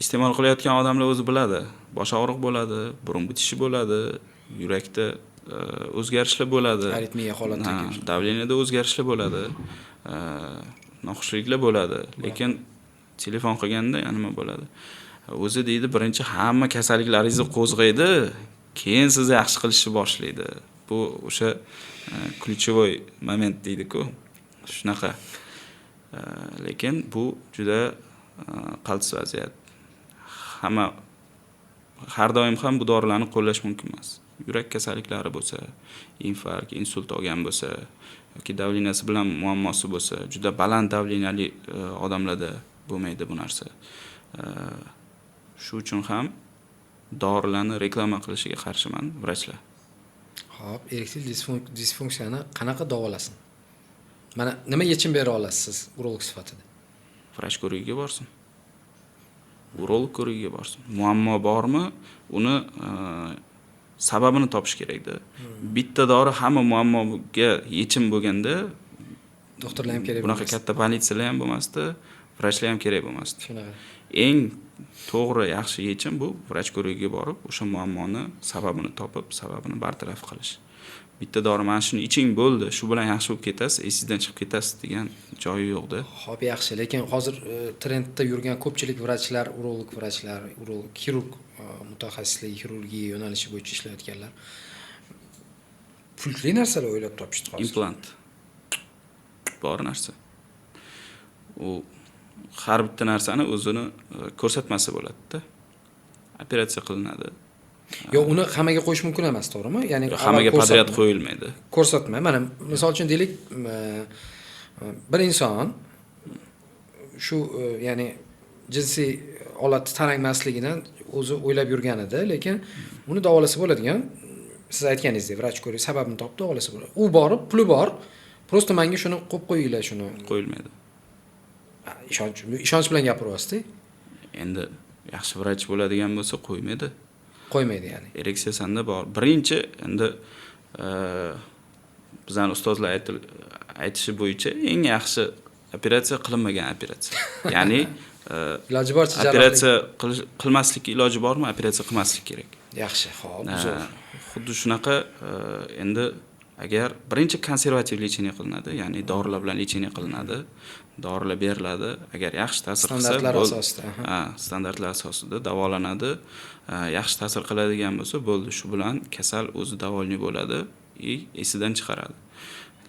Iste'mol qilayotgan odamlar o'zi biladi. Bosh og'riq bo'ladi, burun bitishi bo'ladi, yurakda o'zgarishlar bo'ladi. Aritmiya holati. Ha, давление da o'zgarishlar bo'ladi. Noxushliklar bo'ladi. Lekin telefon qilganda nima bo'ladi? O'zi deydi, birinchi hamma kasalliklaringizni qo'zg'aydi, keyin sizni yaxshi qilishni boshlaydi. Bu o'sha ключевой момент deydi-ku. Shunaqa. Lekin bu juda qaltis vaziyat. Hamma har doim ham bu dorilarni qo'llash mumkin emas. Yurak kasalliklari bo'lsa, infarkt, insult olgan bo'lsa yoki давления si bilan muammosi bo'lsa, juda baland давления li odamlarda bo'lmaydi bu narsa. Shu uchun ham dorilarni reklama qilishiga qarshiman vrachlar. Xo'p, erektil disfunksiyani qanaqa davolasin? Mana nima yechim bera olasiz siz urolog sifatida? Vrach ko'rigiga borsin. Urolog ko'rigiga borsin. Muammo bormi? Uni sababini topish kerakda. Bitta dori hamma muammoga yechim bo'lganda Doktorlar ham kerak bunaqa bo'lmasdi. Katta больница lar ham bo'lmasdi, vrachlar ham kerak bo'lmasdi. Shunaqa. Eng to'g'ri, yaxshi yechim bu vrach ko'rigiga borib, o'sha muammoni sababini topib, sababini bartaraf qilish. Bitta dori, mana shuni iching, bo'ldi, shu bilan yaxshi bo'lib ketasiz, esingizdan chiqib ketasiz degan joyi yo'qda. Xo'p, yaxshi, lekin hozir trendda yurgan ko'pchilik vrachlar, urolog vrachlar, urolog, xirurg mutaxassisligi, xirurgiya yo'nalishi bo'yicha ishlayotganlar pultli narsalar o'ylab topishdi hozir. Implant. Bor narsa. U har bitta narsani o'zini ko'rsatmasi bo'ladi-da. Operatsiya qilinadi. Yo'q, uni hammaga qo'yish mumkin emas, to'g'rimi? Ya'ni Yo'q, hammaga avval подряд ko'rsatma. qo'yilmaydi. Ko'rsatma. Mana misol uchun deylik, bir inson shu ya'ni jinsiy olati tarangmasligidan o'zi o'ylab yurgan edi, lekin uni davolasa bo'ladigan, siz aytganingizdek, vrach ko'rib, sababini topib davolasa bo'ladi. U borib, puli bor, просто manga shuni qo'yib qo'yinglar shuni. Qo'yilmaydi. Ishonch bilan gapiryapsiz. Endi yaxshi vrach bo'ladigan bo'lsa, qo'ymaydi. Qo'ymaydi ya'ni. Ereksiya sanda bor. Birinchi endi bizani ustozlar aytishi bo'yicha eng yaxshi operatsiya qilinmagan operatsiya. Ya'ni Iloji boricha jarrohlik. Operatsiya qilmaslik iloji bormi? Operatsiya qilmaslik kerak. Yaxshi, xo'p, zo'r. Xuddi shunaqa endi agar birinchi konservativ лечение qilinadi, ya'ni dorilar bilan лечение qilinadi, dorilar beriladi. Agar yaxshi ta'sir qilsa, Standartlar bo'ldi. Asosida, aha. Ha, standartlar asosida davolanadi. Yaxshi ta'sir qiladigan bo'lsa, bo'ldi. Shu bilan kasal o'zi довольный bo'ladi и esidan chiqaradi.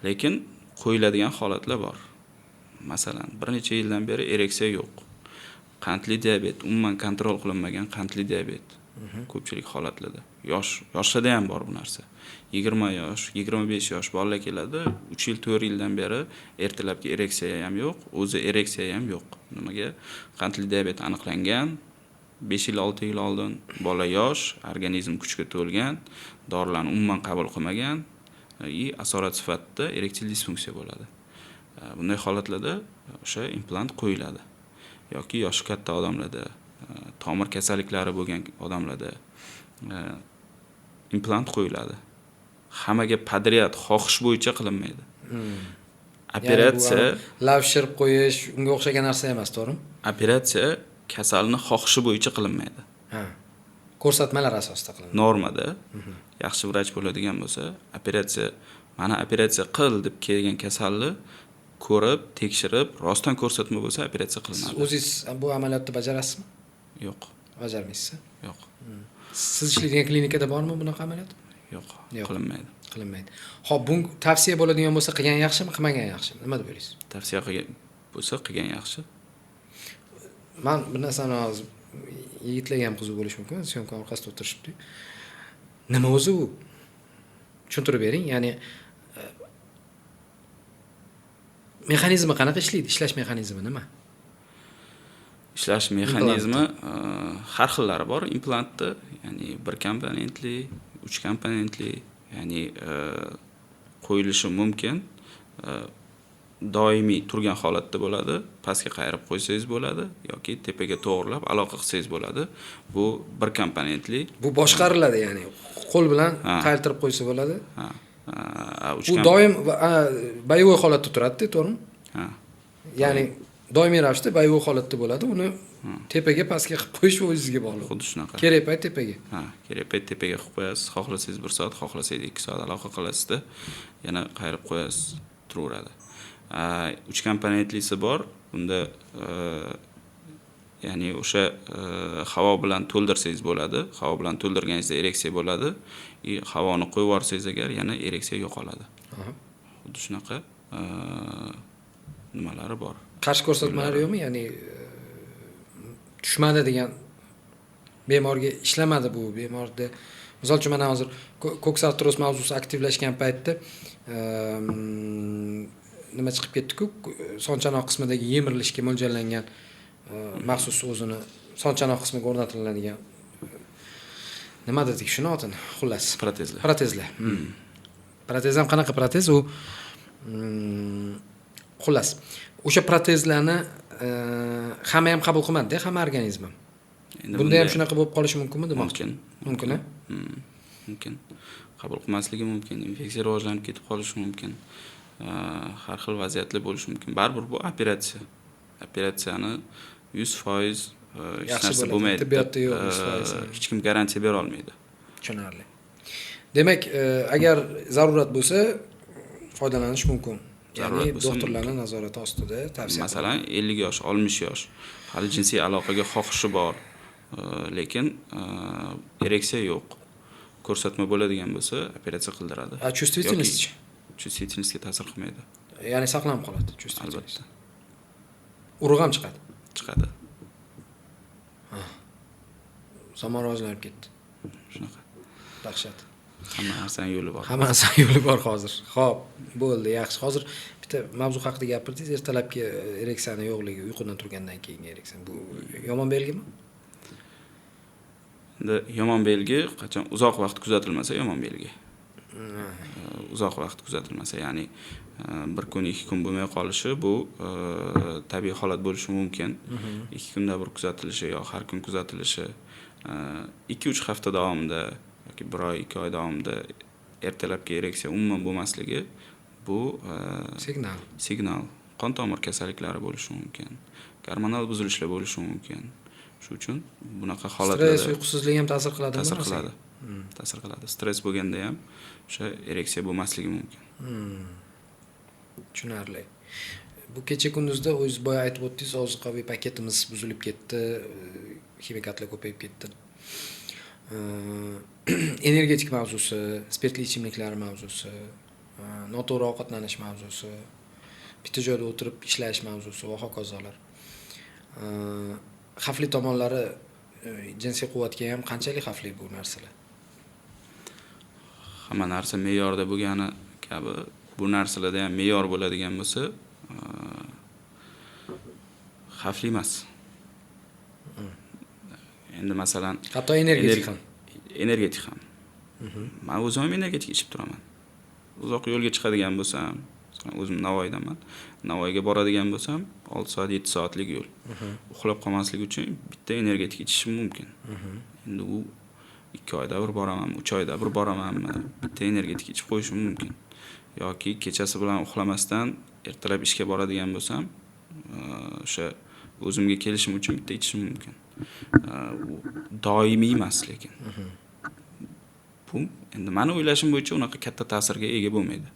Lekin qo'yiladigan holatlar bor. Masalan, bir necha yildan beri ereksiya yo'q. Qandli diabet, umuman контроль qilinmagan qandli diabet. Ko'pchilik holatlarda. Yosh, yoshlarda ham bor bu narsa. 20 yosh, 25 yosh bolalar keladi, 3 yil, 4 yildan beri ertalabki ereksiya ham yo'q, o'zi ereksiya ham yo'q. Nimaga? Qandli diabet aniqlangan 5 yil, 6 yil oldin, bola yosh, organizm kuchga to'lgan, dorilarni umuman qabul qilmagan и asorat sifatida erektil disfunksiya bo'ladi. Bunday holatlarda o'sha implant qo'yiladi. yoki yoshi katta odamlarda, tomir kasalliklari bo'lgan odamlarda implant qo'yiladi. Hammaga подряд xohish bo'yicha qilinmaydi. Operatsiya lavshirib qo'yish, unga o'xshagan narsa emas, to'g'rimi? Operatsiya kasalni xohishi bo'yicha qilinmaydi. Ha. Ko'rsatmalar asosida qilinadi. Normada yaxshi vrach bo'ladigan bo'lsa, operatsiya, mana operatsiya qil deb kelgan kasalni ko'rib, tekshirib, rostdan ko'rsatma bo'lsa, operatsiya Siz qilinadi. o'zingiz bu amaliyotni bajarasizmi? Yo'q. Bajarmaysiz? Yo'q. Siz ishlaydigan klinikada bormi bunaqa amaliyot? Yo'q, Yo'q. qilinmaydi. Qilinmaydi. Xo'p, bu tavsiya bo'ladigan bo'lsa, qilgan yaxshimi, qilmagan yaxshimi? Nima deb o'ylaysiz? Tavsiya qilgan bo'lsa, qilgan yaxshi. Man bir narsani hozir, yigitlarga ham qiziq bo'lishi mumkin, съёмка orqasida o'tirishibdi. Nima o'zi u? Tushuntirib bering. Ya'ni mexanizmi qanaqa ishlaydi? Ishlash mexanizmi nima? Ishlash mexanizmi har xillari bor implantni, ya'ni bir komponentli, uch komponentli, ya'ni qo'yilishi mumkin. Doimiy turgan holatda bo'ladi, pastga qayirib qo'ysangiz bo'ladi yoki tepaga to'g'rilab aloqa qilsangiz bo'ladi. Bu bir komponentli. Bu boshqariladi, ya'ni qo'l bilan Ha. qayirtirib qo'ysa bo'ladi. Ha. Uch U doim боевой holatda turadi, to'g'rimi? Ha. Ya'ni doimiy ravishda боевой holatda bo'ladi. Uni tepaga, pastga qilib qo'yish o'zingizga bog'liq. Xuddi shunaqa. Kerak payt tepaga. Ha, kerak payt tepaga qilib qo'yasiz. Xohlasangiz 1 soat, xohlasangiz 2 soat aloqa qilasizda, yana qayirib qo'yasiz, turaveradi. Uch komponentlisi bor. Bunda ya'ni o'sha havo bilan to'ldirsangiz bo'ladi. Havo bilan to'ldirganingizda ereksiya bo'ladi. И havoni qo'yib yuborsangiz agar, yana ereksiya yo'qoladi. Xuddi shunaqa nimalari bor. Qarshi ko'rsatmalari yo'qmi? Ya'ni tushmadi degan bemorga, ishlamadi bu bemorda. Misol uchun, mana hozir koksartroz mavzusi aktivlashgan paytda nima chiqib ketdi-ku, son chanoq qismidagi yemirilishga mo'ljallangan maxsus o'zini son chanoq qismiga o'rnatiladigan, nima dedik shuni otini, xullas, Protezlar. Protezlar. Protez ham qanaqa protez u, xullas, o'sha protezlarni hamma ham qabul qilmadida, hamma organizm ham. Endi Bunda ham shunaqa bo'lib qolishi mumkinmi demoqchi. Mumkin. Mumkin, a? Mumkin. Qabul qilmasligi mumkin, infeksiya rivojlanib ketib qolishi mumkin. Har xil vaziyatlar bo'lishi mumkin. Baribir bu operatsiya. Operatsiyani 100% hech Yaxshi narsa bo'ladi. bo'lmaydi deb, Tibbiyotda yo'q 100%. hech kim garantiya bera olmaydi. Tushunarli. Demak, agar zarurat bo'lsa, foydalanish mumkin. Ya'ni Zarurat bo'lsa. Doktorlarning nazorati ostida tavsiya. Masalan, 50 yosh, 60 yosh, hali jinsiy aloqaga xohishi bor, lekin ereksiya yo'q. Ko'rsatma bo'ladigan bo'lsa, operatsiya qildiradi. A чувствительность? Чувствительность ga ta'sir qilmaydi. Ya'ni saqlanib qoladi чувствительность. Albatta. Urug' ham chiqadi. Chiqadi. Zamon rivojlanib ketdi. Shunaqa. Dahshat. Hamma narsani yo'li bor. Hamma narsani yo'li bor hozir. Xo'p, bo'ldi, yaxshi. Hozir bitta mavzu haqida gapirdingiz, ertalabki ereksiyani yo'qligi, uyqudan turgandan keyingi ereksiya. Bu yomon belgimi? Endi yomon belgi qachon uzoq vaqt kuzatilmasa, yomon belgi. Uzoq vaqt kuzatilmasa, ya'ni bir kun, 2 kun bo'lmay qolishi bu tabiiy holat bo'lishi mumkin. 2 kunda bir kuzatilishi yo har kun kuzatilishi, 2-3 hafta davomida yoki bir oy, 2 oy davomida ertalabki ereksiya umuman bo'lmasligi bu Signal. Signal. Qon tomir kasalliklari bo'lishi mumkin, gormonal buzilishlar bo'lishi mumkin. Shu uchun bunaqa holatlarda Stress, uyqusizlik ham ta'sir qiladimi ta'sir bu narsaga? qiladi, ta'sir qiladi. Stress bo'lganda ham o'sha ereksiya bo'lmasligi mumkin. Tushunarli. Bu kecha kunduzda o'zingiz boya aytib o'tdingiz, ozuqaviy paketimiz buzilib ketdi, ximikatlar ko'payib ketdi. Energetik mavzusi, spirtli ichimliklar mavzusi, noto'g'ri ovqatlanish mavzusi, bitta joyda o'tirib ishlash mavzusi va hokazolar. Xavfli tomonlari, jinsiy quvvatga ham qanchalik xavfli bu narsalar? Hamma narsa me'yorda bo'lgani kabi, bu narsalarda ham me'yor bo'ladigan bo'lsa, xavfli emas. Endi masalan, Hatto energetik ham. Energetik ham. Man o'zim ham energetik ichib turaman. Uzoq yo'lga chiqadigan bo'lsam, Masalan, o'zim Navoiydaman. Navoiyga boradigan bo'lsam, 6 soat, 7 soatlik yo'l. Uxlab qolmaslik uchun bitta energetik ichishim mumkin. Endi u 2 oyda bir boramanmi, 3 oyda bir boramanmi, bitta energetik ichib qo'yishim mumkin. Yoki kechasi bilan uxlamasdan ertalab ishga boradigan bo'lsam, o'sha o'zimga kelishim uchun bitta ichishim mumkin. U doimiy emas lekin. Bu endi mani o'ylashim bo'yicha unaqa katta ta'sirga ega bo'lmaydi.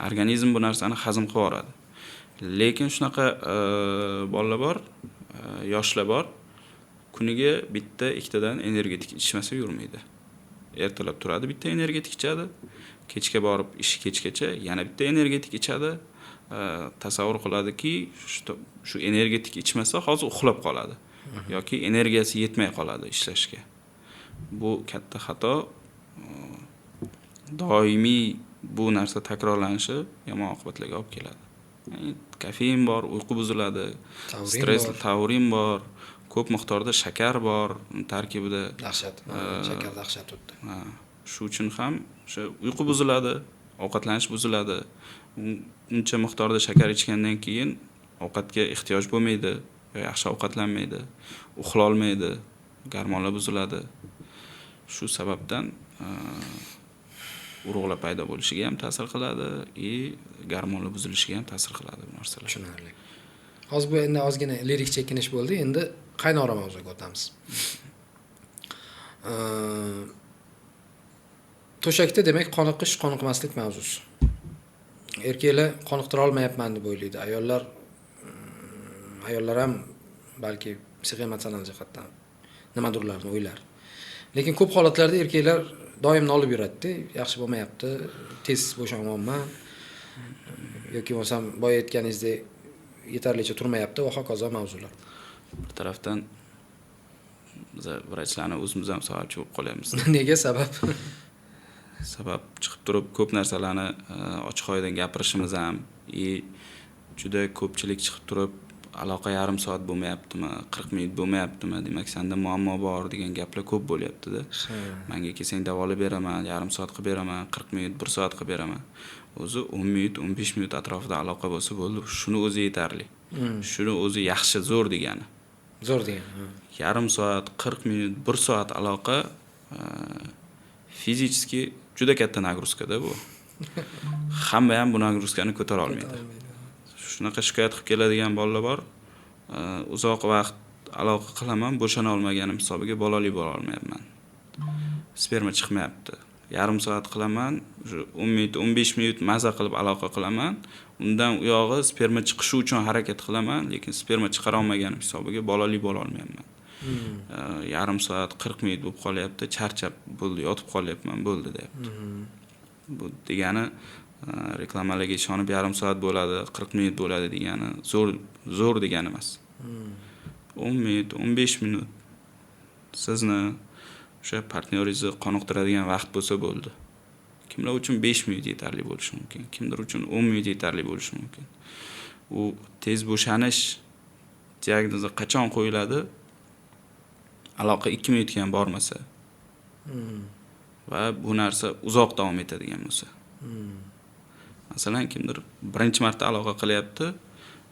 Organizm bu narsani hazm qilib yuboradi. Lekin shunaqa bolalar bor, yoshlar bor, kuniga bitta, ikkitadan energetik ichmasa yurmaydi. Ertalab turadi, bitta energetik ichadi, kechga borib ishi kechgacha yana bitta energetik ichadi. Tasavvur qiladiki, shu energetik ichmasa hozir uxlab qoladi yoki energiyasi yetmay qoladi ishlashga. Bu katta xato. Doimiy bu narsa takrorlanishi yomon oqibatlarga olib keladi. Ya'ni kofein bor, uyqu buziladi, stress, taurin bor, ko'p miqdorda shakar bor tarkibida. Dahshat, shakar dahshat o'tdi. Ha, shu uchun ham o'sha uyqu buziladi, ovqatlanish buziladi. Uncha miqdorda shakar ichgandan keyin ovqatga ehtiyoj bo'lmaydi, yaxshi ovqatlanmaydi, uxlolmaydi, gormonlar buziladi. Shu sababdan urug'lar paydo bo'lishiga ham ta'sir qiladi и gormonlar buzilishiga ham ta'sir qiladi bu narsalar. Tushunarli. Hozir bu endi ozgina lirik chekinish bo'ldi. Endi qaynora mavzuga o'tamiz. To'shakda demak qoniqish, qoniqmaslik mavzusi. Erkaklar qoniqtira olmayapman deb o'ylaydi. Ayollar ayollar ham balki psixoemotsional jihatdan nimadirlarni o'ylar. Lekin ko'p holatlarda erkaklar doim nolib yuradida, yaxshi bo'lmayapti, tez bo'shanyapman yoki bo'lmasam boya aytganingizdek yetarlicha turmayapti va hokazo mavzular. Bir tarafdan biz vrachlarni o'zimiz ham sababchi bo'lib qolyapmiz. Nega sabab? Sabab chiqib turib ko'p narsalarni ochiq oydin gapirishimiz ham и juda ko'pchilik chiqib turib aloqa yarim soat bo'lmayaptimi, 40 minut bo'lmayaptimi, demak senda muammo bor degan gaplar ko'p bo'lyapti-da. Manga kelsang davolab beraman, yarim soat qilib beraman, 40 minut, 1 soat qilib beraman. O'zi 10 minut, 15 minut atrofida aloqa bo'lsa bo'ldi, shuni o'zi yetarli. Shuni o'zi yaxshi, zo'r degani. Zo'r degani. Yarim soat, 40 minut, 1 soat aloqa физически juda katta нагрузка da bu. Hamma ham bu нагрузка ni ko'tara olmaydi. Shunaqa shikoyat qilib keladigan bolalar bor. Uzoq vaqt aloqa qilaman, bo'shana olmaganim hisobiga bolali bo'la olmayapman. Sperma chiqmayapti. Yarim soat qilaman, o'sha 10 minut, 15 minut maza qilib aloqa qilaman. Undan u yog'i sperma chiqishi uchun harakat qilaman, lekin sperma chiqara olmaganim hisobiga bolali bo'la olmayapman. Yarim soat, 40 minut bo'lib qolyapti, charchab bo'ldi, yotib qolyapman, bo'ldi deyapti. Bu degani reklamalarga ishonib yarim soat bo'ladi, 40 minut bo'ladi degani zo'r, zo'r degani emas. 10 minut, 15 minut sizni o'sha partnyoringizni qoniqtiradigan vaqt bo'lsa bo'ldi. Kimlar uchun 5 minut yetarli bo'lishi mumkin, kimdir uchun 10 minut yetarli bo'lishi mumkin. U tez bo'shanish diagnozi qachon qo'yiladi? Aloqa 2 minutga ham bormasa. Va bu narsa uzoq davom etadigan bo'lsa. Masalan, kimdir birinchi marta aloqa qilyapti,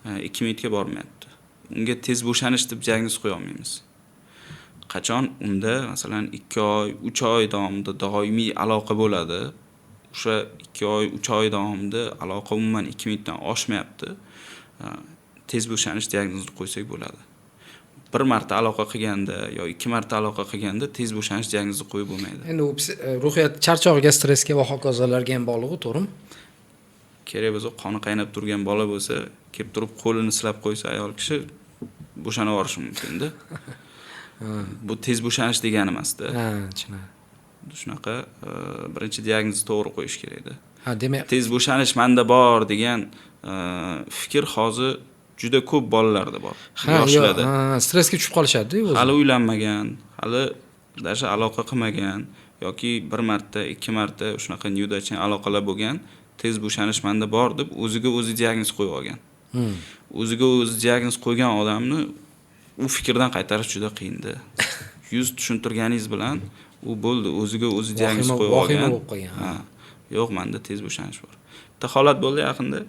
2 minutga bormayapti. Unga tez bo'shanish deb diagnoz qo'ya olmaymiz. Qachon unda masalan 2 oy, 3 oy davomida doimiy aloqa bo'ladi. O'sha 2 oy, 3 oy davomida aloqa umuman 2 minutdan oshmayapti. Tez bo'shanish diagnozini qo'ysak bo'ladi. Bir marta aloqa qilganda yo 2 marta aloqa qilganda tez bo'shanish diagnozi qo'yib bo'lmaydi. Endi u ruhiyat charchog'iga, stressga va hokazolarga ham bog'liq, to'g'rimi? Kerak bo'lsa qoni qaynab turgan bola bo'lsa, kelib turib qo'lini silab qo'ysa ayol kishi bo'shanib yuborishi mumkin-da. Bu tez bo'shanish degani emas-da. Ha, tushunarli. Shunaqa birinchi diagnozni to'g'ri qo'yish kerak-da. Ha, demak tez bo'shanish menda bor degan fikr hozir juda ko'p bolalarda bor. Yoshlarda. Stressga tushib qolishadi-da o'zi. Hali uylanmagan, hali даже aloqa qilmagan yoki bir marta, 2 marta shunaqa неудачный aloqalar bo'lgan, tez bo'shanish menda bor deb o'ziga o'zi diagnoz qo'yib olgan. O'ziga o'zi diagnoz qo'ygan odamni u fikrdan qaytarish juda qiyinda. Yuz tushuntirganingiz bilan u bo'ldi, o'ziga o'zi diagnoz qo'yib olgan. Vahima bo'lib qolgan. Ha. Yo'q, menda tez bo'shanish bor. Bitta holat bo'ldi yaqinda.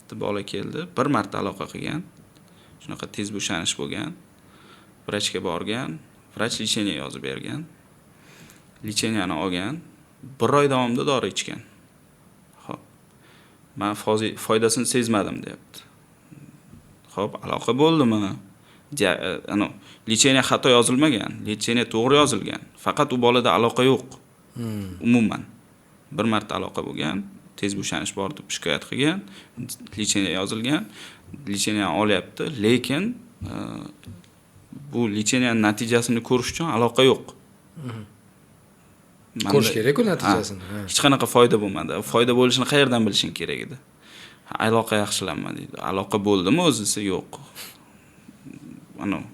Bitta bola keldi, bir marta aloqa qilgan, shunaqa tez bo'shanish bo'lgan, vrachga borgan, vrach лечение yozib bergan, лечение ni olgan, bir oy davomida dori ichgan. Ho'p, man foydasini sezmadim, deyapti. Ho'p, aloqa bo'ldimi? Лечение xato yozilmagan, лечение to'g'ri yozilgan, faqat u bolada aloqa yo'q. Umuman bir marta aloqa bo'lgan, tez bo'shanish bor deb shikoyat qilgan, лечение yozilgan, лечение olyapti, lekin bu лечение natijasini ko'rish uchun aloqa yo'q. Ko'rish kerakku natijasini. Hech qanaqa foyda bo'lmadi. Foyda bo'lishini qayerdan bilishing kerak edi? Aloqa yaxshilanmadi, deydi. Aloqa bo'ldimi o'zi desa, yo'q. Anavi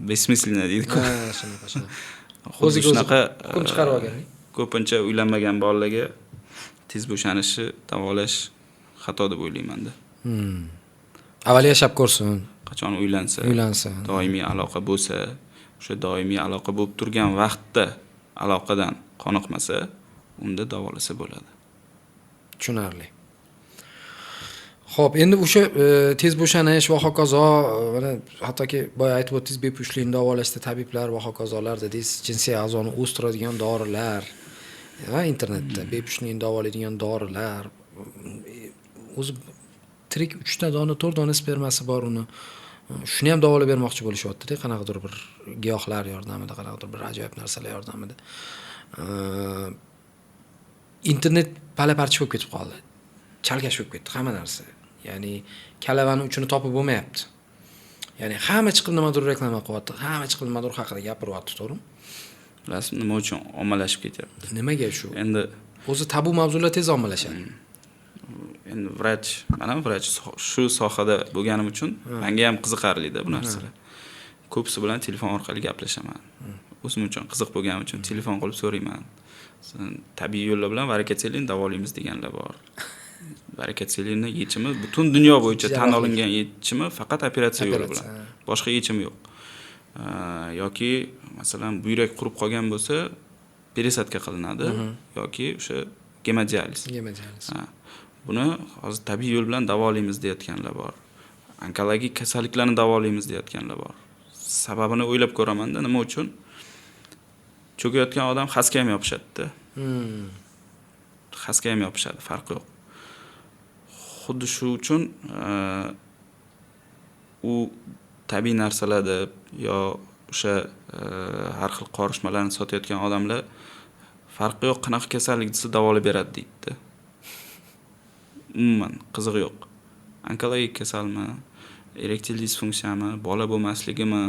бессмысленно, deydiku. Shunaqa, shunaqa. Xuddi shunaqa. Hukm chiqarib olgan. Ko'pincha uylanmagan bolalarga tez bo'shanishni davolash xato deb o'ylaymanda. Avval yashab ko'rsin. Qachon uylansa, uylansa, doimiy aloqa bo'lsa, o'sha doimiy aloqa bo'lib turgan vaqtda aloqadan qoniqmasa, unda davolasa bo'ladi. Tushunarli. Ho'p, endi o'sha tez bo'shanish va hokazo, mana hattoki boya aytib o'tdingiz, bepushtlikni davolashda tabiblar va hokazolar dedingiz, jinsiy a'zoni o'stiradigan dorilar, internetda bepushtlikni davolaydigan dorilar, o'zi tirik uchta dona, to'rt dona spermasi bor uni, shuni ham davolab bermoqchi bo'lishyaptida, qanaqadir bir giyohlar yordamida, qanaqadir bir ajoyib narsalar yordamida. Internet pala parcha bo'lib ketib qoldi, chalkash bo'lib ketdi hamma narsa, ya'ni kalavani uchini topib bo'lmayapti, ya'ni hamma chiqib nimadir reklama qilyapti, hamma chiqib nimadir haqida gapiryapti, to'g'rimi? Bilasizmi, nima uchun ommalashib ketyapti? Nimaga shu? Endi o'zi tabu mavzular tez ommalashadi. Endi vrach, man ham vrach, shu sohada bo'lganim uchun manga ham qiziqarlida bu narsalar. Ko'pisi bilan telefon orqali gaplashaman, o'zim uchun qiziq bo'lgani uchun telefon qilib so'rayman. Tabiiy yo'llar bilan varikotselini davolaymiz deganlar bor. Varikotselini yechimi, butun dunyo bo'yicha tan olingan yechimi faqat operatsiya yo'li bilan, boshqa yechimi yo'q. Yoki masalan, buyrak qurib qolgan bo'lsa, пересадка qilinadi yoki o'sha gemodializ. Gemodializ. Buni hozir tabiiy yo'l bilan davolaymiz deyotganlar bor, onkologik kasalliklarni davolaymiz deyotganlar bor. Sababini o'ylab ko'ramanda, nima uchun cho'kayotgan odam xasga ham yopishadida. Xasga ham yopishadi, farqi yo'q. Xuddi shu uchun u tabiiy narsalar deb yo o'sha har xil qorishmalarni sotayotgan odamlar, farqi yo'q, qanaqa kasallik desa, davolab beradi, deydida. Umuman qizig'i yo'q, onkologik kasalmi, erektil disfunksiyami, bola bo'lmasligimi,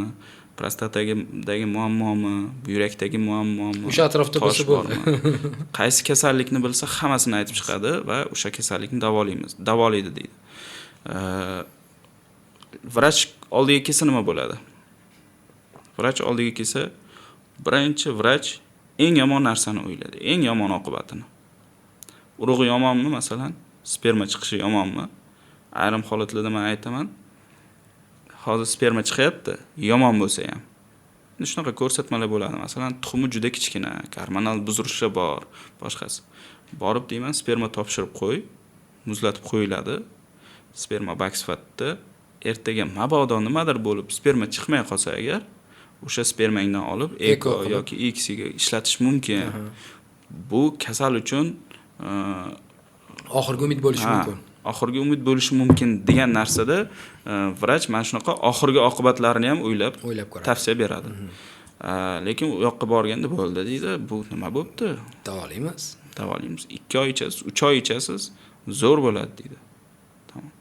prostatadagi muammomi, buyrakdagi muammomi, o'sha atrofda tosh bo'lsa bo'ldi. Bormi, qaysi kasallikni bilsa, hammasini aytib chiqadi va o'sha kasallikni davolaymiz, davolaydi, deydi. Vrach oldiga kelsa nima bo'ladi? Vrach oldiga kelsa, birinchi vrach eng yomon narsani o'ylaydi, eng yomon oqibatini. Urug'i yomonmi, masalan, sperma chiqishi yomonmi? Ayrim holatlarda man aytaman, hozir sperma chiqyapti, yomon bo'lsa ham. Endi shunaqa ko'rsatmalar bo'ladi, masalan, tuxumi juda kichkina, gormonal buzilishi bor, boshqasi. Borib deyman, sperma topshirib qo'y, muzlatib qo'yiladi sperma bank sifatida. Ertaga mabodo nimadir bo'lib, sperma chiqmay qolsa agar, o'sha spermangdan olib eko qilib. Yoki ICSIga ishlatish mumkin. Bu kasal uchun oxirgi umid bo'lishi mumkin. Oxirgi umid bo'lishi mumkin degan narsada vrach mana shunaqa oxirgi oqibatlarini ham o'ylab o'ylab ko'radi, tavsiya beradi. Lekin u yoqqa borganda, bo'ldi, deydi, bu nima bo'libdi? Davolaymiz. Davolaymiz, 2 oy ichasiz, 3 oy ichasiz, zo'r bo'ladi, deydi. Tamom,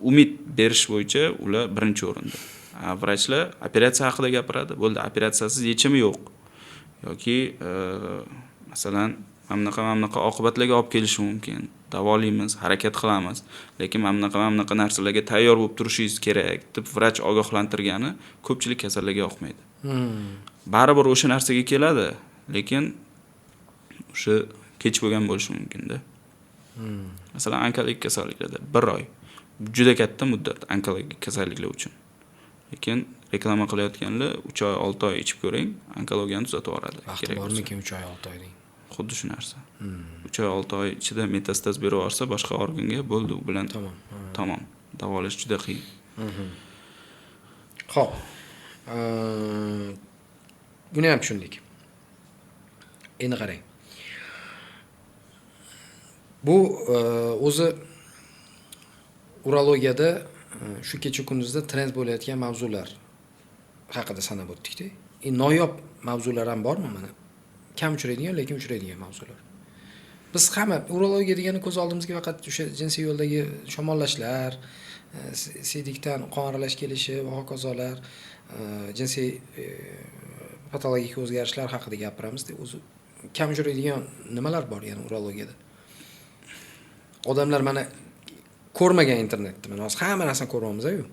umid berish bo'yicha ular birinchi o'rinda. Vrachlar operatsiya haqida gapiradi, bo'ldi, operatsiyasiz yechimi yo'q yoki masalan, mana bunaqa, mana bunaqa oqibatlarga olib kelishi mumkin, davolaymiz, harakat qilamiz, lekin mana bunaqa, mana bunaqa narsalarga tayyor bo'lib turishingiz kerak, deb vrach ogohlantirgani ko'pchilik kasallarga yoqmaydi. Baribir o'sha narsaga keladi, lekin o'sha kech bo'lgan bo'lishi mumkinda. Masalan, onkologik kasalliklarda bir oy juda katta muddat onkologik kasalliklar uchun, lekin reklama qilayotganlar 3 oy, 6 oy ichib ko'ring, onkologiyani tuzatib yuboradi. Vaqti kerak bo'lsa. Bormikin 3 oy, 6 oyding? Xuddi shu narsa. 3 oy, 6 oy ichida metastaz berib yuborsa boshqa organga, bo'ldi, u bilan tamom. Tamom, davolash juda qiyin. Ho'p, buni ham tushundik. Endi qarang, bu o'zi urologiyada shu kecha kunduzda trend bo'layotgan mavzular haqida sanab o'tdikda. Noyob mavzular ham bormi? Mana, kam uchraydigan, lekin uchraydigan mavzular. Biz hamma urologiya degani ko'z oldimizga faqat o'sha jinsiy yo'ldagi shamollashlar, siydikdan qon aralash kelishi va hokazolar, jinsiy patologik o'zgarishlar haqida gapiramizda. O'zi kam uchraydigan nimalar bor yana urologiyada? Odamlar mana ko'rmagan internetda, mana hozir hamma narsani ko'ryapmiz-ku.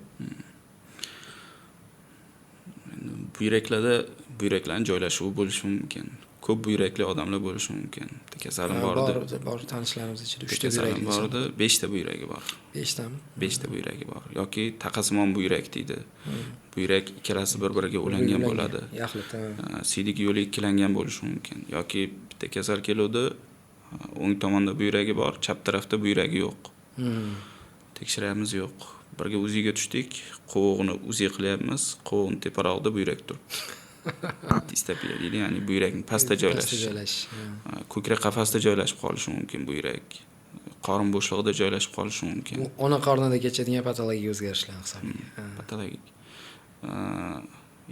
Buyraklarda, buyraklarni joylashuvi bo'lishi mumkin. Ko'p buyrakli odamlar bo'lishi mumkin. Bitta kasalim bor edi. Bor, bor, tanishlarimiz ichida Bitta uchta kasalim buyrakli bor inson. edi, beshta buyragi bor. Beshtami? Beshta buyragi bor yoki taqasimon buyrak deydi. Buyrak ikkalasi bir biriga ulangan bo'ladi. Yaxlit, ha. Siydik yo'li ikkilangan bo'lishi mumkin yoki bitta kasal keluvdi, o'ng tomonda buyragi bor, chap tarafda buyragi yo'q. Tekshiramiz, yo'q. Birga УЗИ ga tushdik, qovug'ini УЗИ qilyapmiz, qovug'ini teparog'ida buyrak turibdi. Distopiya deydi, ya'ni buyrakni pastda pastda joylashishi. Joylashish, ha. Ko'krak qafasida joylashib qolishi mumkin buyrak, qorin bo'shlig'ida joylashib qolishi mumkin. Bu ona qornida kechadigan patologik o'zgarishlar hisoblanadi. Ha. Patologik.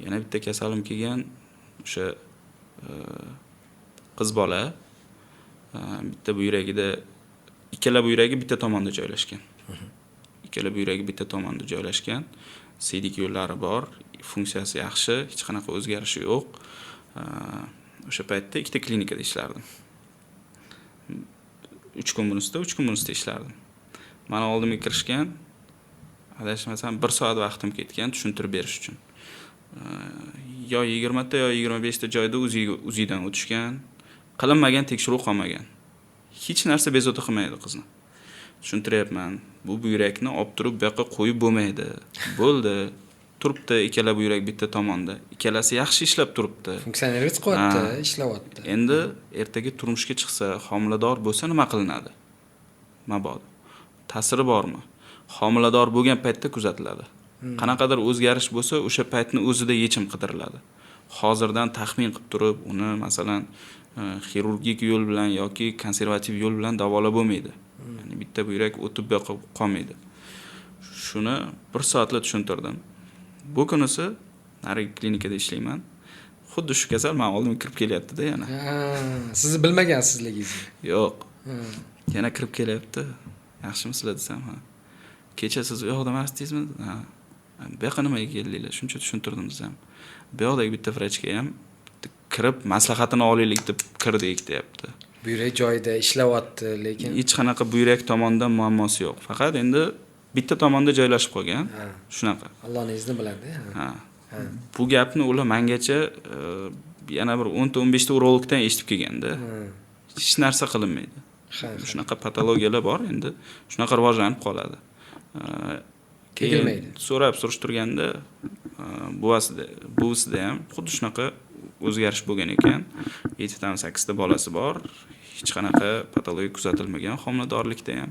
Yana bitta kasalim kelgan, o'sha qiz bola, bitta buyragida, ikkala buyragi bitta tomonda joylashgan, ikkala buyragi bitta tomonda joylashgan, siydik yo'llari bor, funksiyasi yaxshi, hech qanaqa o'zgarishi yo'q. O'sha paytda ikkita klinikada ishlardim, 3 kun bunisida, 3 kun bunisida ishlardim. Mani oldimga kirishgan, adashmasam, bir soat vaqtim ketgan tushuntirib berish uchun. Yo 20 ta, yo 25 ta joyda УЗИ dan o'tishgan, qilinmagan tekshiruv qolmagan, hech narsa bezovta qilmaydi qizni. Tushuntiryapman, bu buyrakni olib turib bu yoqqa qo'yib bo'lmaydi, bo'ldi, turibdi ikkala buyrak bitta tomonda, ikkalasi yaxshi ishlab turibdi. Функционировать qilyapti, Ha. ishlayapti. Endi ertaga turmushga chiqsa, homilador bo'lsa, nima qilinadi? Mabodo ta'siri bormi? Homilador bo'lgan paytda kuzatiladi. Qanaqadir o'zgarish bo'lsa, o'sha paytni o'zida yechim qidiriladi. Hozirdan taxmin qilib turib, uni, masalan, xirurgik yo'l bilan yoki konservativ yo'l bilan davolab bo'lmaydi. Ya'ni bitta buyrak o'tib bu yoqqa qolmaydi. Shuni bir soatlab tushuntirdim. Bu kunisi narigi klinikada ishlayman, xuddi shu kasal mani oldimga kirib kelyaptida yana. Ha, sizni bilmagan sizligingizni. Yo'q. Ha. Yana kirib kelyapti. Yaxshimisizlar desam, ha, kecha siz u yoqda emasdingizmi? Ha. Bu yoqqa nimaga keldinglar, shuncha tushuntirdim desam, bu yoqdagi bitta vrachga ham kirib maslahatini olaylik deb kirdik, deyapti. Buyrak joyida, ishlayapti, lekin Hech qanaqa buyrak tomondan muammosi yo'q, faqat endi bitta tomonda joylashib qolgan. Shunaqa. Allohni izni bilanda, ha. Ha, bu gapni ular mangacha yana bir 10 ta, 15 ta urologdan eshitib kelganda. Hech narsa qilinmaydi. Ha, ha. Shunaqa patologiyalar bor, endi shunaqa rivojlanib qoladi. Keyin Tegilmaydi. so'rab surishtirganda buvisida ham xuddi shunaqa o'zgarish bo'lgan ekan. 7 tami, 8 ta bolasi bor, hech qanaqa patologiya kuzatilmagan. Homiladorlikda ham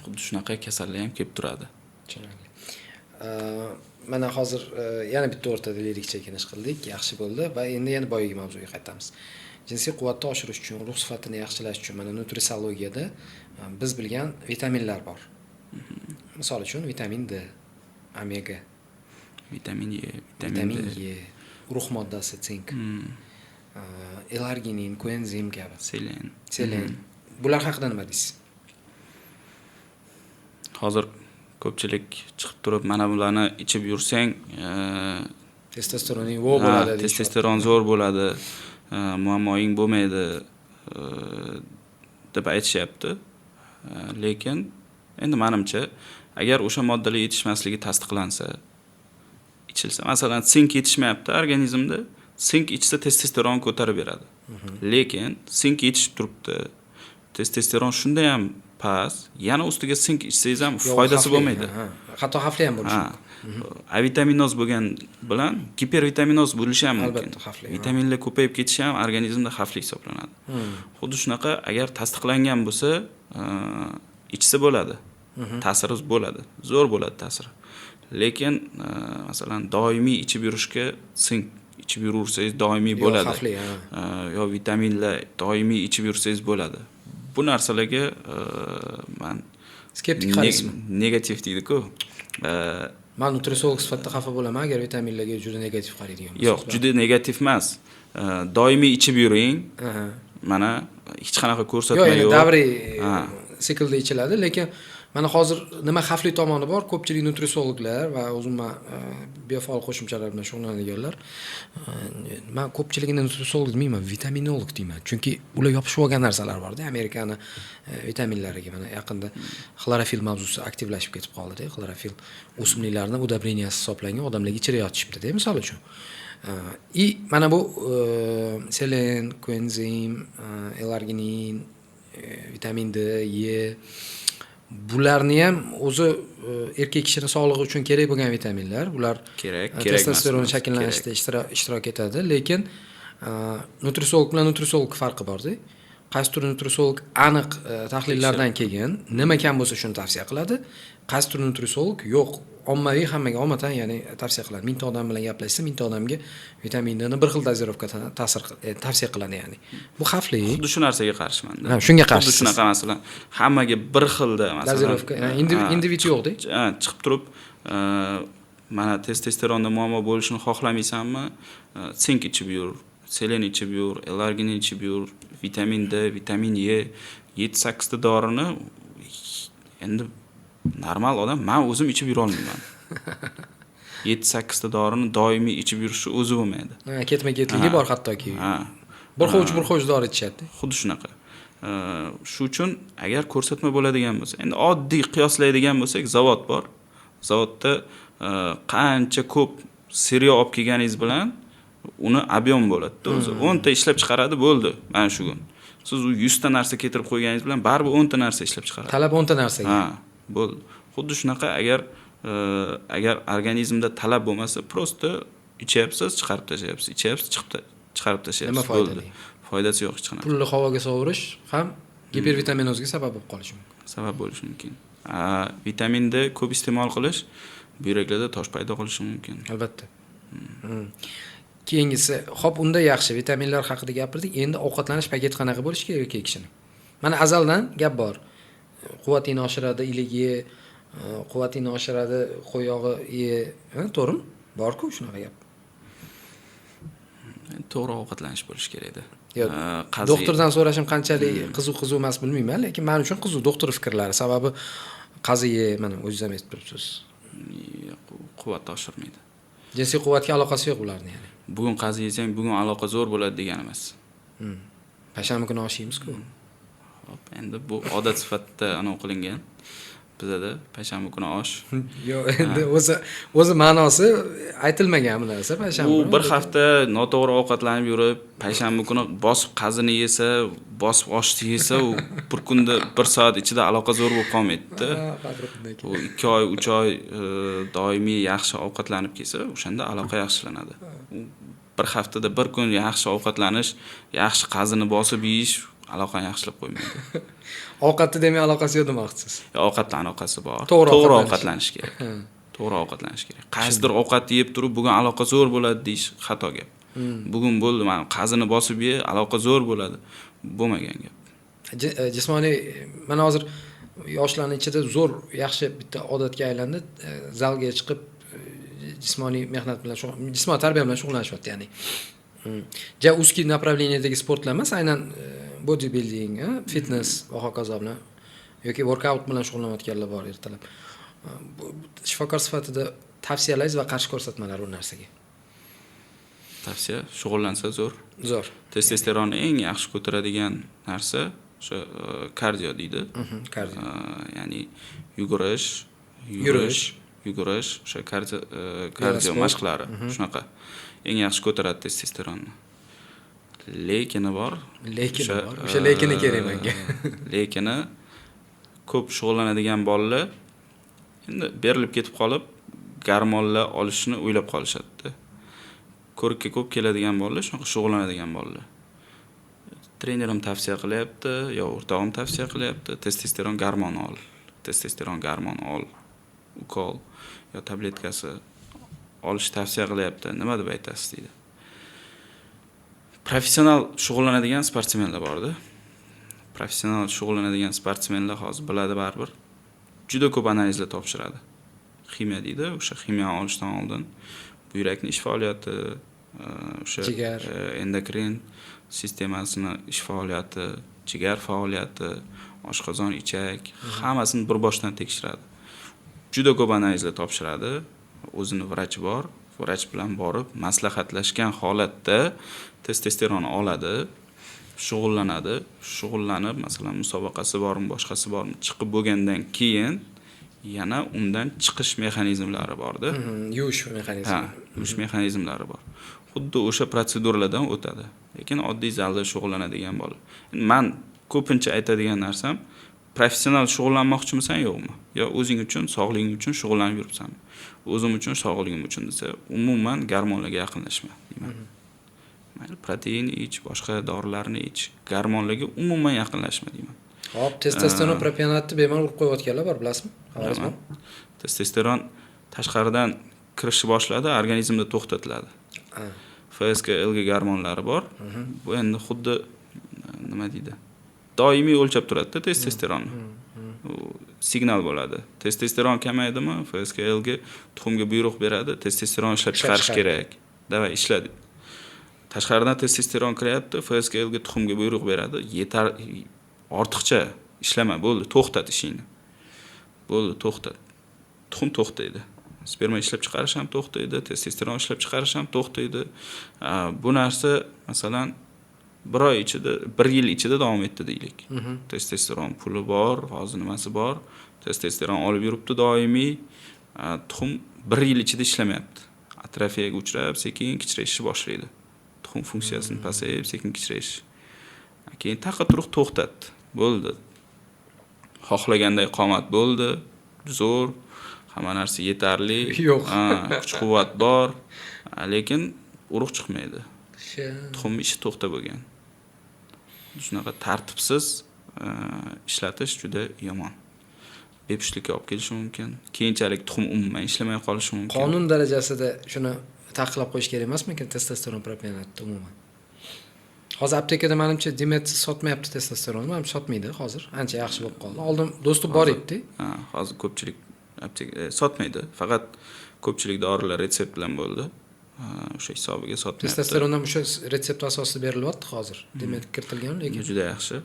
xuddi shunaqa kasallar ham kelib turadi. Tushunarli. Mana hozir yana bitta o'rtada lirik chekinish qildik, yaxshi bo'ldi va endi yana boyagi mavzuga qaytamiz. Jinsiy quvvatni oshirish uchun, ruh sifatini yaxshilash uchun mana nutrisologiyada biz bilgan vitaminlar bor. Misol uchun, vitamin D, omega, vitamin E, vitamin vitamin D. E, urug' moddasi, sink, L-arginin, koenzim kabi, selen. Selen. Bular haqida nima deysiz? Hozir ko'pchilik chiqib turib, mana bularni ichib yursang, Testosteroning vo bo'ladi deyishyapti. Testosteron zo'r bo'ladi, muammoying bo'lmaydi, deb aytishyapti. Lekin endi manimcha, agar o'sha moddalar yetishmasligi tasdiqlansa, ichilsa, masalan, sink yetishmayapti organizmda, sink ichsa, testosteron ko'tarib beradi. Lekin sink yetishib turibdi. Testosteron shunda ham past, yana ustiga sink ichsangiz ham foydasi bo'lmaydi. Hatto xavfli ham bo'lishi mumkin. Avitaminoz bo'lgan bilan gipervitaminoz bo'lishi ham mumkin. Albatta xavfli. Vitaminlar ko'payib ketishi ham organizmda xavfli hisoblanadi. Xuddi shunaqa, agar tasdiqlangan bo'lsa, ichsa bo'ladi. Ta'siri bo'ladi. Zo'r bo'ladi ta'siri. Lekin masalan, doimiy ichib yurishga, sink ichib yuraversangiz doimiy bo'ladi. Xavfli, yo vitaminlar doimiy ichib yursangiz bo'ladi. Bu narsalarga man skeptik qaraysizmi? Negativ deydi-ku. Man nutrisolog sifatida xafa bo'laman agar vitaminlarga juda negativ qaraydigan bo'lsangiz. Yo'q, juda negativ emas. Doimiy ichib yuring. Mana hech qanaqa ko'rsatma yo'q. Yo'q, davriy siklda ichiladi, lekin mana hozir nima xavfli tomoni bor, ko'pchilik nutrisologlar va umuman biofaol qo'shimchalar bilan shug'ullanadiganlar, man ko'pchiligini nutrisolog demayman, vitaminolog deyman, chunki ular yopishib olgan narsalar borda Amerikani vitaminlariga. Mana yaqinda xlorofil mavzusi aktivlashib ketib qoldida, xlorofil o'simliklarni удобрения si hisoblangan, odamlarga ichirayotishibdida misol uchun. И mana bu selen, koenzim, L-arginin, vitamin D, E, bularni ham o'zi erkak kishini sog'lig'i uchun kerak bo'lgan vitaminlar. Bular kerak, kerak testosteron shakllanishida ishtirok etadi, lekin nutrisolog bilan nutrisolog farqi borda. Qaysidir nutrisolog aniq tahlillardan keyin nima kam bo'lsa shuni tavsiya qiladi, qaysidir nutrisolog yo'q, ommaviy, hammaga omatan, ya'ni tavsiya qiladi. 1000 ta odam bilan gaplashsa, 1000 ta odamga vitamin Dni bir xil дозировка ta'sir tavsiya qiladi, ya'ni bu xavfli. Xuddi shu narsaga qarshimanda. Ha, shunga qarshisiz. Xuddi shunaqa, masalan, hammaga bir xilda, masalan, дозировка, individ yo'qda. Chiqib turib, mana testosteronda muammo bo'lishini xohlamaysanmi, sink ichib yur, selen ichib yur, L-arginin ichib yur, vitamin D, vitamin E, 7-8 ta dorini endi normal odam, man o'zim ichib yura olmayman. 7-8 ta dorini doimiy ichib yurishni o'zi bo'lmaydi. Ketma-ketligi bor hattoki. Bir hovuch, bir hovuch dori ichishadi. Xuddi shunaqa. Shu uchun agar ko'rsatma bo'ladigan bo'lsa, endi oddiy qiyoslaydigan bo'lsak, zavod bor. Zavodda qancha ko'p сырьё olib kelganingiz bilan uni объем bo'ladi-da o'zi. 10 ta ishlab chiqaradi, bo'ldi mana shu kun. Siz u 100 ta narsa keltirib qo'yganingiz bilan baribir 10 ta narsa ishlab chiqaradi. Talab 10 ta narsaga. Ha, bo'ldi. Xuddi shunaqa, agar organizmda talab bo'lmasa, просто ichyapsiz, chiqarib tashlayapsiz, ichyapsiz, chiqarib tashlayapsiz. Nima foyda? Bo'ldi. Foydasi yo'q hech qanaqa. Pulni havoga sovurish ham gipervitaminozga sabab bo'lib qolishi mumkin. Sabab bo'lishi mumkin. Vitamin D ko'p iste'mol qilish buyraklarda tosh paydo qilishi mumkin. Albatta. Keyingisi, xo'p, unda yaxshi, vitaminlar haqida gapirdik. Endi ovqatlanish paketi qanaqa bo'lishi kerak erkak kishini? Mana azaldan gap bor. Quvvatingni oshiradi, ilik ye, quvvatingni oshiradi, qo'y yog'i ye. To'g'rimi? Bor-ku shunaqa gap. To'g'ri ovqatlanish bo'lishi kerak edi. Yo'q, doktordan so'rashim qanchalik qiziq qiziq emas bilmayman, lekin men uchun qiziq doktor fikrlari. Sababi qazi ye, mana o'zingiz ham aytib turibsiz. Quvvat oshirmaydi. Jinsiy quvvatga aloqasi yo'q ularni, ya'ni. Bugun qazi yesang, bugun aloqa zo'r bo'ladi degani emas. Payshanba kuni osh yeymiz-ku. Hop, endi bu odat sifatida anov qilingan. Bizada payshanba kuni osh. Yo'q, endi o'zi ma'nosi aytilmagan bu narsa payshanba. U bir hafta noto'g'ri ovqatlanib yurib, payshanba kuni bosib qazini yesa, bosib oshni yesa, u bir kunda bir soat ichida aloqa zo'r bo'lib qolmaydi-da. U 2 oy, 3 oy doimiy yaxshi ovqatlanib kelsa, o'shanda aloqa yaxshilanadi. U bir haftada bir kun yaxshi ovqatlanish, yaxshi qazini bosib yeyish aloqani yaxshilab qo'ymaydi. Ovqatni demak aloqasi yo'q demoqchisiz. Ovqatdan aloqasi bor. To'g'ri ovqatlanish kerak. To'g'ri ovqatlanish kerak. Qaysidir ovqatni yeb turib bugun aloqa zo'r bo'ladi deyish xato gap. Bugun bo'ldi, mana qazini bosib ye, aloqa zo'r bo'ladi. Bo'lmagan gap. Jismoniy mana hozir yoshlarning ichida zo'r yaxshi bitta odatga aylandi. Zalga chiqib jismoniy mehnat bilan, jismoniy tarbiya bilan shug'ullanishyapti, ya'ni. Ja узкий направление dagi sportlar emas, aynan bodybuilding, fitness va hokazo bilan yoki workout bilan shug'ullanayotganlar bor ertalab. Shifokor sifatida tavsiyalaringiz va qarshi ko'rsatmalar bu narsaga. Tavsiya, shug'ullansa zo'r. Zo'r. Testosteronni eng yaxshi ko'taradigan narsa o'sha kardio deydi. Kardio. Ya'ni yugurish, yugurish, o'sha kardio mashqlari shunaqa. Eng yaxshi ko'taradi testosteronni. Lekini bor. Lekini bor. O'sha lekini kerak menga. Lekini ko'p shug'ullanadigan bolalar endi berilib ketib qolib gormonlar olishni o'ylab qolishadi. Ko'rikka ko'p keladigan bolalar shunaqa shug'ullanadigan bolalar. Trenerim tavsiya qilyapti, yo o'rtog'im tavsiya qilyapti, testosteron gormoni ol. Testosteron gormon ol. Ukol yo tabletkasi olish tavsiya qilyapti. Nima deb aytasiz deydi. Professional shug'ullanadigan sportsmenlar borda. Professional shug'ullanadigan sportsmenlar hozir biladi baribir. Juda ko'p analizlar topshiradi. Ximiya deydi, o'sha ximiyani olishdan oldin buyrakning ish faoliyati, o'sha jigar, endokrin sistemasini ish faoliyati, jigar faoliyati, oshqozon, ichak, hammasini bir boshdan tekshiradi. Juda ko'p analizlar topshiradi. O'zini vrachi bor, vrach bilan borib maslahatlashgan holatda testosteron oladi, shug'ullanadi. Shug'ullanib, masalan, musobaqasi bormi, boshqasi bormi, chiqib bo'lgandan keyin yana undan chiqish mexanizmlari borda. Yuvish mexanizmi. Ha, yuvish mexanizmlari bor. Xuddi o'sha protseduralardan o'tadi. Lekin oddiy zalda shug'ullanadigan bola. Man ko'pincha aytadigan narsam, professional shug'ullanmoqchimisan yo'qmi? Yo o'zing uchun, sog'liging uchun shug'ullanib yuribsanmi? O'zim uchun, sog'ligim uchun desa, umuman gormonlarga yaqinlashma deyman. Mayli, protein ich, boshqa dorilarni ich, gormonlarga umuman yaqinlashma deyman. Hop, testosteron propionatni bemalol urib qo'yayotganlar bor, bilasizmi? Xabaringiz bormi? Testosteron tashqaridan kirishni boshladi, organizmda to'xtatiladi. FSG, LG gormonlari bor. Bu endi xuddi nima deydi? Doimiy o'lchab turadi-da testosteronni. U signal bo'ladi. Testosteron kamaydimi, FSG, LG tuxumga buyruq beradi, testosteron ishlab chiqarish kerak. Давай ishla deydi. Tashqaridan testosteron kiryapti, FSG, LG tuxumga buyruq beradi, yetar ortiqcha ishlama, bo'ldi, to'xtat ishingni. Bo'ldi, to'xtat. Tuxum to'xtaydi. Sperma ishlab chiqarish ham to'xtaydi, testosteron ishlab chiqarish ham to'xtaydi. Bu narsa masalan bir oy ichida, bir yil ichida davom etdi deylik. Testosteron puli bor, hozir nimasi bor, testosteron olib yuribdi doimiy, tuxum bir yil ichida ishlamayapti. Atrofiyaga uchrab, sekin kichrayishni boshlaydi. Tuxum funksiyasini pasayib, sekin kichrayish. Keyin taqa turuq to'xtatdi. Bo'ldi. Xohlaganday qomat bo'ldi. Zo'r, hamma narsa yetarli. Yo'q. Kuch-quvvat bor, lekin urug' chiqmaydi. Tuxum ishi to'xtab bo'lgan. Shunaqa tartibsiz ishlatish juda yomon. Bepushtlikka olib kelishi mumkin. Keyinchalik tuxum umuman ishlamay qolishi mumkin. Qonun darajasida shuni taqiqlab qo'yish kerak emasmikan testosteron propionatni umuman? Hozir aptekada menimcha Dimet sotmayapti testosteronni, menimcha sotmaydi hozir. Ancha yaxshi bo'lib qoldi. Oldin доступ bor edi. Ha, hozir ko'pchilik apteka sotmaydi. Faqat ko'pchilik dorilar retsept bilan bo'ldi. O'sha hisobiga sotmayapti. Testosteron ham o'sha retsept asosida berilyapti hozir. Demak, kiritilgan, lekin juda yaxshi.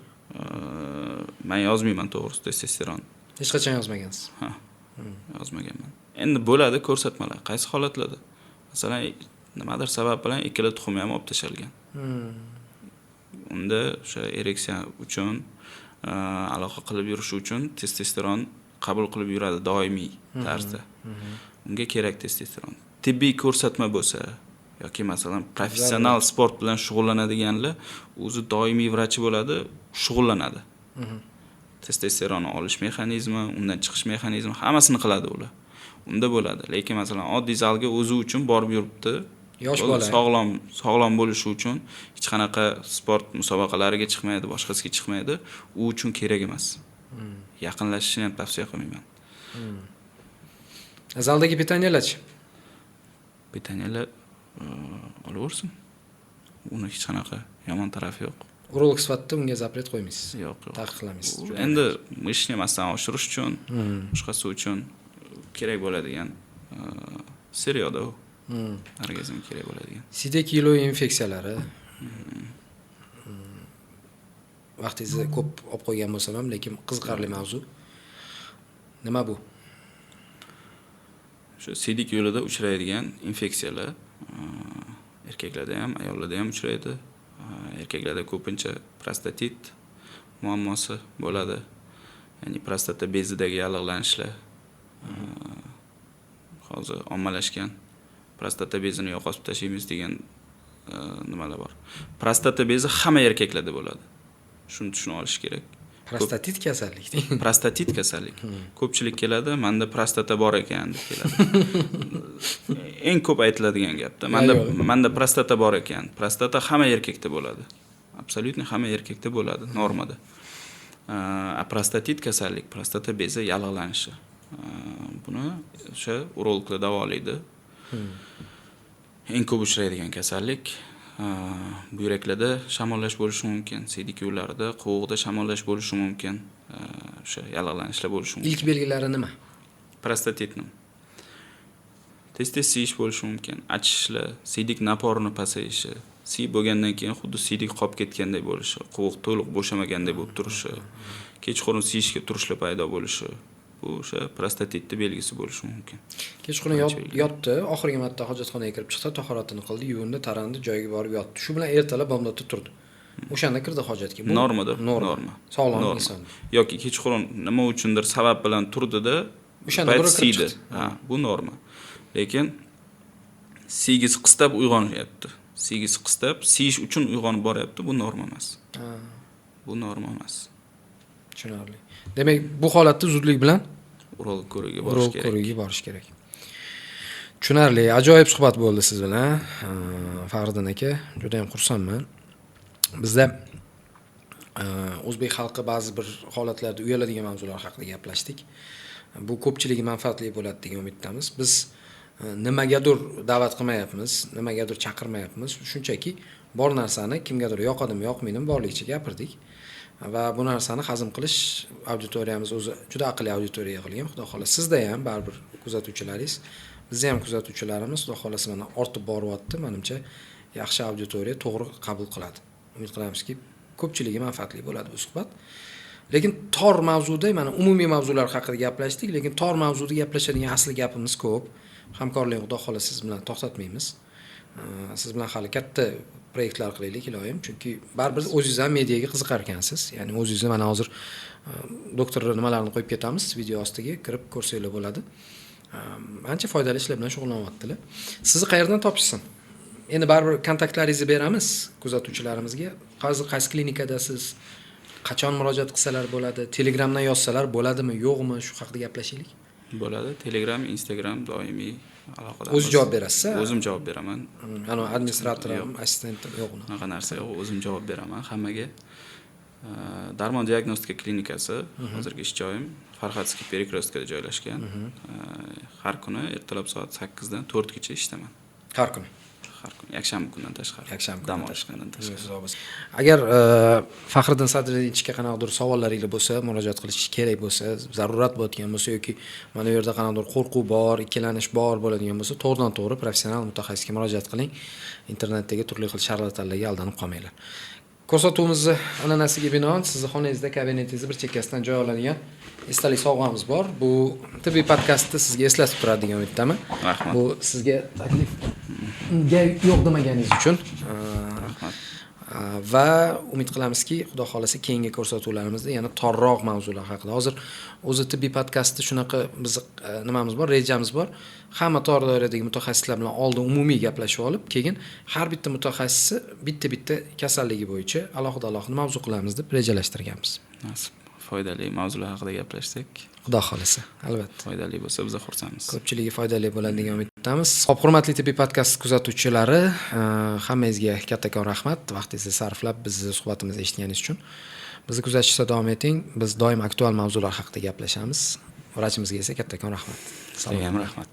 Men yozmayman to'g'risi testosteron. Hech qachon yozmagansiz? Ha. Yozmaganman. Endi bo'ladi ko'rsatmalar. Qaysi holatlarda? Masalan, nimadir sabab bilan ikkala tuxum ham olib tashalgan. Unda o'sha ereksiya uchun, aloqa qilib yurish uchun testosteron qabul qilib yuradi doimiy tarzda. Unga kerak testosteron. Tibbiy ko'rsatma bo'lsa yoki masalan professional sport bilan shug'ullanadiganlar o'zi doimiy vrachi bo'ladi, shug'ullanadi. Testosteronni olish mexanizmi, undan chiqish mexanizmi hammasini qiladi ular. Unda bo'ladi. Lekin masalan oddiy zalga o'zi uchun borib yuribdi. Yosh bola. Sog'lom bo'lishi uchun hech qanaqa sport musobaqalariga chiqmaydi, boshqasiga chiqmaydi. U uchun kerak emas. Yaqinlashishni ham tavsiya qilmayman. Zaldagi питания larchi? Питания lar olaversin. Uni hech qanaqa yomon tarafi yo'q. Urolog sifatida unga запрет qo'ymaysiz. Yo'q, yo'q. Taqiqlamaysiz. Endi мышечный massani oshirish uchun, boshqasi uchun kerak bo'ladigan сырьё da u. Organizmga kerak bo'ladigan. Siydik yo'li infeksiyalari. Vaqtingizni ko'p olib qo'ygan bo'lsam ham, lekin qiziqarli mavzu. Nima bu? Shu siydik yo'lida uchraydigan infeksiyalar erkaklarda ham, ayollarda ham uchraydi. Erkaklarda ko'pincha prostatit muammosi bo'ladi. Ya'ni prostata bezidagi yallig'lanishlar hozir ommalashgan. Prostata bezini yo'qotib tashlaymiz degan nimalar bor. Prostata bezi hamma erkaklarda bo'ladi, shuni tushunib olish kerak. Prostatit kasallik. Prostatit kasallik. Ko'pchilik keladi, manda prostata bor ekan deb keladi. Eng ko'p aytiladigan gapda, manda prostata bor ekan. Prostata hamma erkakda bo'ladi, абсолютно hamma erkakda bo'ladi normada. A prostatit kasallik prostata bezi yallig'lanishi. Buni o'sha urologlar davolaydi. Eng ko'p uchraydigan kasallik. Buyraklarda shamollash bo'lishi mumkin, siydik yo'llarida, qovoqda shamollash bo'lishi mumkin, o'sha yallig'lanishlar bo'lishi mumkin. Ilk belgilari nima? Prostatitni tez tez siyish bo'lishi mumkin, achishishlar, siydik напор ini pasayishi, siyib bo'lgandan keyin xuddi siydik qolib ketganday bo'lishi, qovoq to'liq bo'shamaganday bo'lib turishi, kechqurun siyishga turishlar paydo bo'lishi, bu o'sha prostatitni belgisi bo'lishi mumkin. Kechqurun yotdi, oxirgi marta hojatxonaga kirib chiqdi, tahoratini qildi, yuvindi, tarandi, joyiga borib yotdi. Shu bilan ertalab bomdodda turdi. O'shanda kirdi hojatga. Bu Normada. Norma. Norma. Sog'lom Norma. inson. Yoki kechqurun nima uchundir sabab bilan turdida, o'shanda payt bir kirib siydi. chiqdi. Ha, bu norma. Lekin siygisi qistab uyg'onyapti. Siygisi qistab, siyish uchun uyg'onib boryapti, bu norma emas. Bu norma emas. Tushunarli. Demak, bu holatda zudlik bilan urolog ko'rigiga borish urolog kerak. ko'rigiga borish kerak. Tushunarli, ajoyib suhbat bo'ldi siz bilan, Faxriddin aka, juda ham xursandman. Bizda o'zbek xalqi ba'zi bir holatlarda uyaladigan mavzular haqida gaplashdik. Bu ko'pchiligi manfaatli bo'ladi degan umiddamiz. Biz nimagadir da'vat qilmayapmiz, nimagadir chaqirmayapmiz. Shunchaki bor narsani kimgadir yoqadimi, yoqmaydimi, borligicha gapirdik. Va bu narsani hazm qilish, auditoriyamiz o'zi juda aqlli auditoriya yig'ilgan. Xudo xohlasa, sizda ham baribir kuzatuvchilaringiz, bizni ham kuzatuvchilarimiz, Xudo xohlasa, mana ortib boryapti. Menimcha, yaxshi auditoriya to'g'ri qabul qiladi. Umid qilamizki, ko'pchiligi manfaatli bo'ladi bu suhbat. Lekin tor mavzuda, mana umumiy mavzular haqida gaplashdik, lekin tor mavzuda gaplashadigan asli gapimiz ko'p. Hamkorlikni, Xudo xohlasa, siz bilan to'xtatmaymiz. Siz bilan hali katta proyektlar qilaylik, iloyim, chunki baribir o'zingiz ham mediaga qiziqar ekansiz. Ya'ni o'zingizni mana hozir doktor nimalarni qo'yib ketamiz, video ostiga kirib ko'rsanglar bo'ladi. Ancha foydali ishlar bilan shug'ullanyaptilar. Sizni qayerdan topishsin? Endi baribir kontaktlaringizni beramiz kuzatuvchilarimizga. Hozir qaysi klinikadasiz? Qachon murojaat qilsalar bo'ladi? Telegramdan yozsalar bo'ladimi, yo'qmi? Shu haqida gaplashaylik. Bo'ladi. Telegram, Instagram doimiy aloqadamiz. O'zi javob berasiz? O'zim javob beraman. Ana administrator ham, assistent ham yo'q uni. Unaqa narsa yo'q, o'zim javob beraman hammaga. Darmon diagnostika klinikasi, hozirgi ish joyim Farxadskiy перекрёстка da joylashgan. Har kuni ertalab soat 8 dan 4 gacha ishdaman. Har kuni. Har kuni, yakshanba kundan tashqari. Yakshanba Dam kundan olish kundan tashqari. Agar Faxriddin Sadriddinovichga qanaqadir savollaringiz bo'lsa, murojaat qilish kerak bo'lsa, zarurat bo'layotgan bo'lsa yoki mana bu yerda qanaqadir qo'rquv bor, ikkilanish bor bo'ladigan bo'lsa, to'g'ridan to'g'ri professional mutaxassisga murojaat qiling. Internetdagi turli xil sharlatanlarga aldanib qolmanglar. Ko'rsatuvimizni an'anasiga binoan sizni xonangizda, kabinetingizda bir chekkasidan joy oladigan esdalik sovg'amiz bor. Bu tibbiy podkastni sizga eslatib turadi degan umiddaman. Rahmat. Bu sizga taklifga yo'q demaganingiz uchun. Rahmat. Va umid qilamizki, Xudo xohlasa, keyingi ko'rsatuvlarimizda yana torroq mavzular haqida. Hozir o'zi tibbiy podkastda shunaqa biz nimamiz bor, rejamiz bor. Hamma tor doiradagi mutaxassislar bilan oldin umumiy gaplashib olib, keyin har bitta mutaxassisi bitta-bitta kasalligi bo'yicha alohida alohida mavzu qilamiz deb rejalashtirganmiz. Nasib, foydali mavzular haqida gaplashsak. Xudo xohlasa, albatta. Foydali bo'lsa, biz xursandmiz. Ko'pchiligi foydali bo'ladi degan umiddamiz. Xo'p, hurmatli tibbiy podkast kuzatuvchilari, hammangizga kattakon rahmat. Vaqtingizni sarflab bizni suhbatimizni eshitganingiz uchun. Bizni kuzatishda davom eting. Biz doim aktual mavzular haqida gaplashamiz. Vrachimizga esa kattakon rahmat. Sizga ham rahmat.